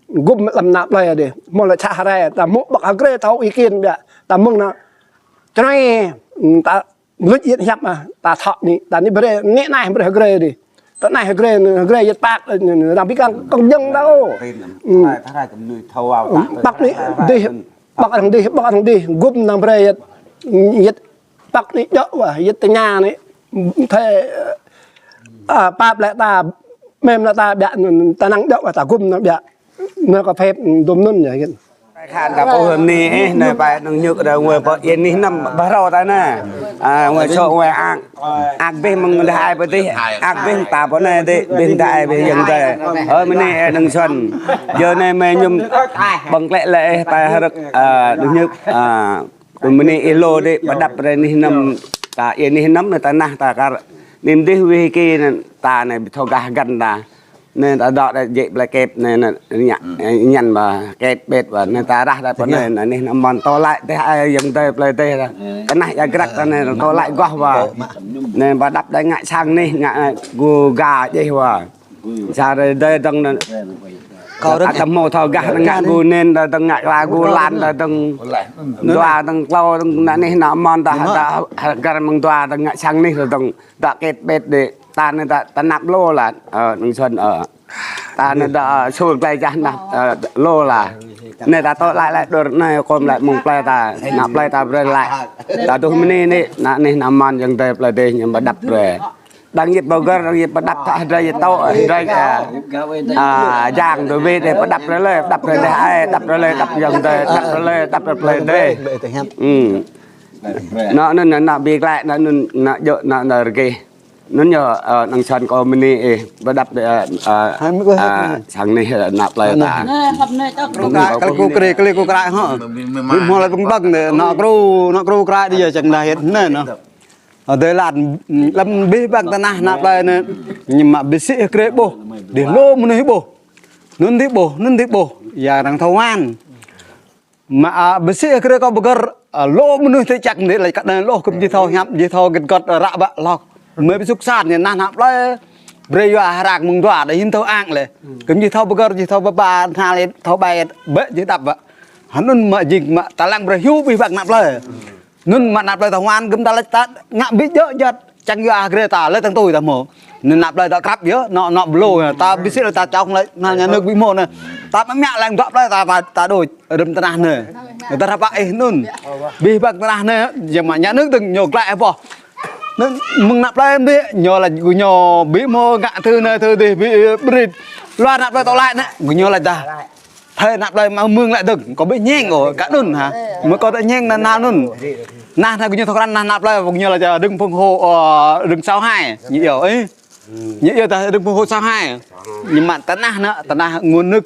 Gŭm lăm nă plei đih. Mơ̆ lĕ čah rai, ta mơ̆ ƀăk hơgrê thâo ý kiến ƀiă. Ta mơ̆ng nă. Čơnai, ta Luč yit hiăp mă, ta thŏk ni, ta ni brơi, ni nai brơi hơgrê đih. Ta nai hơgrê, hơgrê yit păk, arăng ƀĭ kăng kăng jơ̆ng đa ô. Ư. Păk ni dih, păk arăng dih, păk arăng dih, gŭm arăng brơi yit, yit păk ni djơ̆ wa, yit tơña ni, thê, a, pap lĕ ta, mem lĕ ta ƀiă, ta năng djơ̆ wa, ta gŭm arăng ƀiă. Nă kơ phep dôm anŭn yơh, yit. Khan ta pô hơm ni, eh, nai pai nang nhuk da ngui pơ yên ni năm ba rau ta na. Ah, ngui čô ngui ang. Ak bih mơ̆ng dah ai pơ tih, ak bih ta pơ nai tih, bih ta ai bih yang tih. Ơ, mơ̆ ni, eh, nang Xuân. Jơ nai mơi ñum băng klek lĕ, eh, pai hơrơ̆k, ah, nang nhuk, ah, tui mơ̆ ni ih lô dih, pơđăp rai nih năm, ta, ih nih năm ta nah ta kar. Nim dih wih ki ta nai bi thâo gah găn ta. Nai ta dŏ đa jĕ plei kĕp nai, nai, ña-, ñăn ba kĕp pĕt ba. Nai ta rah đa pơ nai, nai nih năm mơn tơlơi tih ai yang tih plei tih đa. Kơnah ia grăk ta nai tơlơi goh ba. Nai pơđăp đa ngă sang nih, ngă gu ga jĕ ba. Sa rai dai dơ̆ng nă. Kâo rơ̆k. Ăt hmâo thâo gah dơ̆ng ngă gu nen, dơ̆ng ngă kla gu lan, dơ̆ng dua, dơ̆ng klâo, dơ̆ng nă nih nă mơn, dah, dah hơgar mơ̆ng dua, dơ̆ng ngă sang nih, dơ̆ng dah kĕp pĕt đê, ta nă dah tơnap lô lah, ơ, nang Xuân, ơ. Ta nă dah, ơ, sul plei jah nă, ơ, lô lah. Nă dah tơlơi lăi đôr nă, kôm lăi mơ̆ng plei ta, nă plei ta brơi lăi. Ta tuh mơ̆ ni nă, nă nih nă mơn yang tih plei tih ñăm pơđăp brơi. Đang yit bơgơr, đang yit pơđăp ta, đang yit tŏ, đang, ah, ah, jang tui bih đê pơđăp rơlơi, pơđăp rơlơi ai, pơđăp rơlơi, pơđăp yang tih, pơđăp rơlơi, pơđăp rơlơi tih. Ư. Nă, nă, nă, nă, bi klek, nă, nă, nă, jŏ, nă, nă, rơgih. Nă, yơh, ơ, nang Xuân kâo mơ̆ ni, eh, pơđăp, eh, eh, sang nih, eh, nă plei ta. Kâo kre, kâo kre, kâo kre hŏ. Bi hmâo lăi băng băng đê, nă kru, nă kru kre đê yơh čang đa hĭt, nă, nă. Ơ, dơi lăn, lăm bih băng tơnah nă plei nă, ñăm mă bi sĭ hơkrê ƀuh, đih lô mơnuih ƀuh. Nun đih ƀuh, nun đih ƀuh, ia arăng thâo wăn. Mă, a, bi sĭ hơkrê kâo bơgơr, a, lô mơnuih tơčăk đih lăi kăt nă lô kư̆m či thâo hiăp, či thâo gĕt gŏt, a, ră bă lŏk. Mơi bi suk san, ñăn nă plei, brơi yua hơrak mơ̆ng dua, đa hin thâo ang lĕ. Kư̆m či thâo bơgơr, či thâo bơba, nă lĕ thâo bai, bĕ či đăp bă. Hơnŭn mă jing mă ta lăng brơi hyu bih băng nă plei. Nun mă nă plei ta wăn gơ̆m ta lăi ta ngă bi jŏ jŏt čang yua hơkrê ta lĕ tơ̆ng tui ta hmâo. Nun nă plei ta krăp yơh, nă, nă blô yơh, ta bi sĭ lĕ ta čŏng lĕ, nă nhà nước bi hmâo nă. Ta mă mă lăng dŏ plei ta, ta, ta đôč, rơ̆m tơnah nă. Ta ră pă ih nun. Bih băng tơnah nă, yua mă nhà nước dơ̆ng ñu glăi boh. Nun mơ̆ng nă plei đih, ñu lăi gu ñu bi hmâo ngă thư nă thư đih bi, ơ, brit. Lua nă plei tơlơi nă, gu ñu lăi dah. Thơi nă plei mă mơ̆ng lăi dơ̆ng, kâo bi ñeng ôh, kăt nun hă. Mơi kâo ta ñeng nă, nă nun. Nă, nă gu ñu thâo krăn nă, nă plei, gu ñu lăi dah đơ̆ng phung hô, ơ, đơ̆ng sáu hai. Ñu iâu, ơ. Ñu iâu dah đơ̆ng phung hô sáu hai. Ñu mă tơnah nă, tơnah nguồn nước.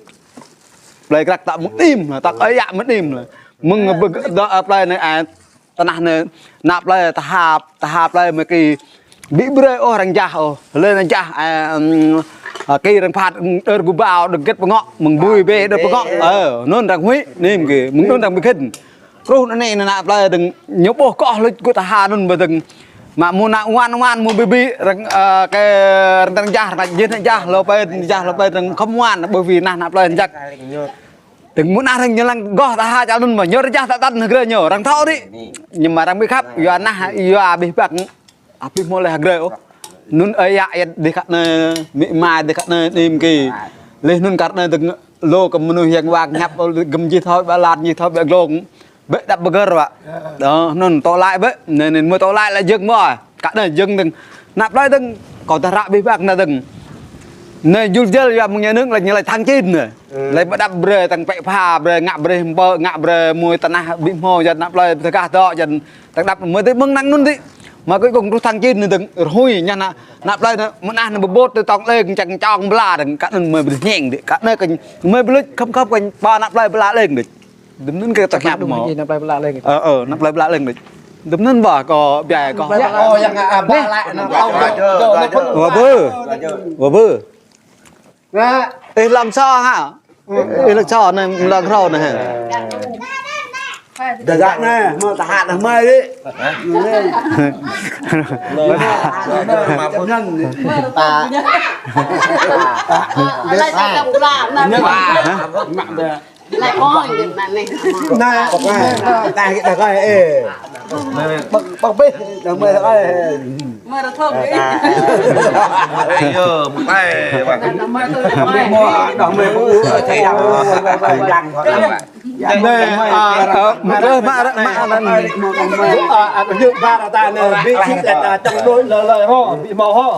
Plei krăk ta mơ̆ng đim, ta ơi yă mơ̆ng đim. Mơ̆ng bơ-, dŏ, ơ, plei nă, a, tơnah nă, nă plei ta hăp, ta hăp plei mơi ki. Bi brơi ôh arăng jah ôh. Lĕ arăng jah, a, ưm, a, ki arăng phat, ưm, đơr gu bao, đơ̆ng gĕt pơngŏ, mơ̆ng bui bê đơ̆r pơngŏ. Ơ, nun arăng huĭ, nim ki, mơ̆ng nun arăng bi khĭn. Kruh nă ni nă plei dơ̆ng, ñu ƀuh kŏh luč gu ta ha nun bơ dơ̆ng. Mă mơ̆ nă wăn wăn mơ̆ bi bi, arăng, a, kơ arăng, arăng jah, arăng jih arăng jah, lơ pơi, jah lơ pơi arăng khŏm wăn, ƀơi vì nă, nă plei arăng jăk. Tơ̆ng mơ̆ nă arăng ñu lăng goh ta ha čar nun mơ̆, ñu rơjah ta tăn hơgrê ñu, arăng thâo đĭ. Ñu mă arăng bi khăp, yua nă, yua bih băng, abih hmâo lĕ hơgrê ôh. Nun ơi yă yă đih kăt nă, mĭ mai đih kăt nă, nim ki. Leh nun kăt nă, tơ̆ng lô kơ mơnuih yang wang ñăp, gơ̆m jih thâo ƀă lan, jih thâo ƀă glông. Bĕ đăp bơgơr wă. Đơ, nun tơlơi bĕ. Nê, nê, mơi tơlơi lăi jơ̆ng mơi. Kăt nă jơ̆ng dơ̆ng. Nă plei dơ̆ng. Kâo ta ră bih băng nă dơ̆ng. Nê jul jel yua mơ̆ng nhà nước lăi ñu lăi tháng chín nê. Lăi pơđăp brơi tơ̆ng pĕ pha, brơi ngă brơi hơmpơ̆, ngă brơi mơi tơnah bi hmâo jăn nă plei tơgah dŏ jăn tơ̆ng đăp mơi tơ mơ̆ng năng nun đĭ. Mă kơ kông truh tháng chín nê dơ̆ng rơhui ñăn nă, nă plei nă, mơ̆ nă nă bơbôt tơ tong lêng čang čong bla dơ̆ng. Kăt nun mơi bi ñeng đĭ. Kăt nă kơ mơi bi luč khŏm khŏm kơ ba nă plei bla lêng đĭ. Dŭm nun kơ ta hiăp mơ̆. Nă plei pơlă lĕng. Ơ, ơ, nă plei pơlă lĕng đĭ. Dŭm nun ba kơ biă kơ. Nă plei pơlă lĕng. Wa bơ. Wa bơ. Ih lăng sa hă. Ih lăng sa nă, lăng hrô nă hă. Đa dă nă, mă ta hă nă mơi đĭ. Lăng sa nă pơlă nă. Hă? Lĕ ơi, nă nê. Nă, ta hĭ ta kơi, ê. Băk, băk bih, nă mơi ta kơi. Mơi ta thơm kơ ih. Ayo, mơi ta. Nă mơi ta. Mơi ta. Nă mơi ta. Nê, a, a, mă, mă, mă, mă, a, a, yơh ba ta nê, bi sĭ ta čang đôč lơ lơ hŏ, bi hmâo hŏ.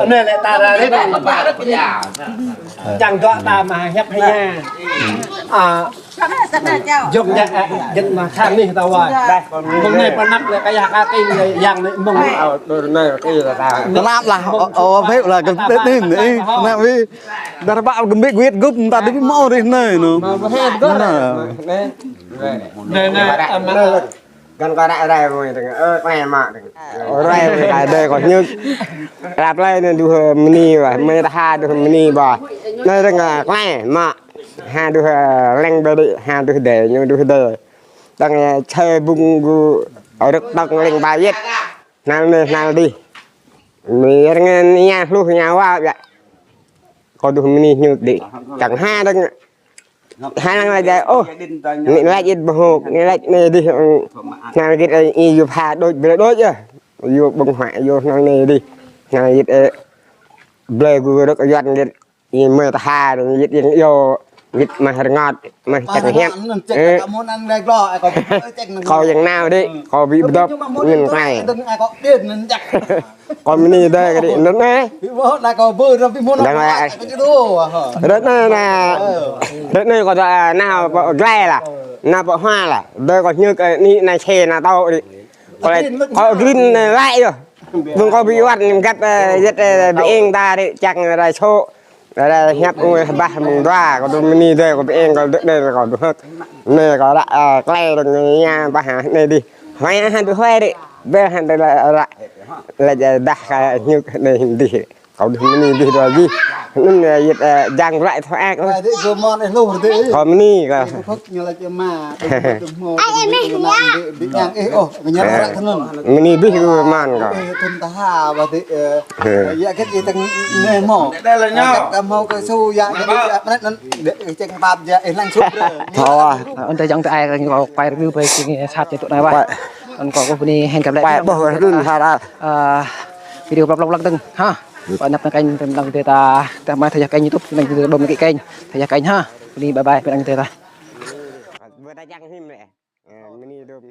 Nê lĕ ta ra rĭm. Čang dŏ ta mă hiăp hơña. A, Jŏng jăk, jăk mă khan nih tao wai. Mơ̆ng anai pơ anăp lĕ kơ yah kơ kĭng lĕ yang lĕ mơ̆ng. Ơ, đôi anai kơ yah ta. Kơnăp lah, ơ, ơ, phĕ lah, kơ tết nih, ih, kơnăp ih. Dar bă gơ̆m bĕ guit gŭp, ta dih mơ̆ rih anai, nô. Mă bĕ gŭp. Anai. Anai, anai, anai. Găn kơ ră rai mui tơngă, ơ, kơ mă tơngă. Rai mui kơ đơi kơ ñŭk. Ră plei anai đuh mơni ba, mơi ta ha đuh mơni ba. Anai tơngă, ơ, kơ mă. Ha đuh, ơ, leng ba đĭ, ha đuh đơi, ñu đuh đơi. Tơngă, ơ, čơ bung gu, ơ, rơ̆k tơngă leng ba yet. Nal anai, nal dih. Mơi rơngăn ña hluh ña wa ya. Kơ đuh mơni ñŭk đĭ. Čang ha tơngă. Hăng lăng lĕ, ơ, anai lĕ yit ƀơhŏk, anai lĕ anai dih, ơ, anai git, ơ, ih yua pha đôč, blơi đôč yơh. Yua ƀơ̆ng huă, yua anai anai dih. Anai git, ơ, blơi gu rơ̆k yuan git, ih mơi ta ha, git ih yua, git mah rơngot, mah čang hiăp. Ơ. Kâo yang nao dih, kâo ƀu pơdŏp, anŭn kơ anai. Kâo mơni đơi kơ đĭ anŭn anai. Đang lĕ. Ră anai anai. Ră anai kâo ta, a, nao pơ glai lah. Nao pơ hua lah. Đơi kâo ñŭk, ơ, anai, anai čê nao tŏ đĭ. Kâo lĕ, kâo grin, ơ, lăi yơh. Mơ̆ng kâo ƀu wăt ngăt, ơ, yet, ơ, ƀing ta đĭ čang rai sô. Rai hiăp ngui bah mơ̆ng dua. Kâo đuh mơni đơi kâo ƀing kâo đơi đơi kâo đuh hơ̆k. Anai kâo ră, ơ, klei đơ̆ng ña bah anai dih. Huai hăng đuh huai đĭ. Bel hăng đơi ră. Lĕ dah kơ ñŭk anai dih. Kâo đuh mơni dih dua dih. Anŭn, ơ, yit, ơ, jang ră thâo ak. Kâo mơni kâo. Mơni dih kâo mơ̆n kâo. Thâo. Ơ, ôn tơ jang tơ ai kâo quay review ƀơi kơ sat čê tŭ anai wah. Ôn kâo kơ bơni hăng kâo lĕ. Quay ƀôh run ha. Ơ, video vlog vlog lăng tơ̆ng. Ha. Pơ anăp anai kơ anai ta, ta mă thâo yah kênh YouTube, anai ta ƀơ̆ng kênh, thâo yah kênh ha. Bơni bye bye, pơ anai ta. Ơ, mơni dôm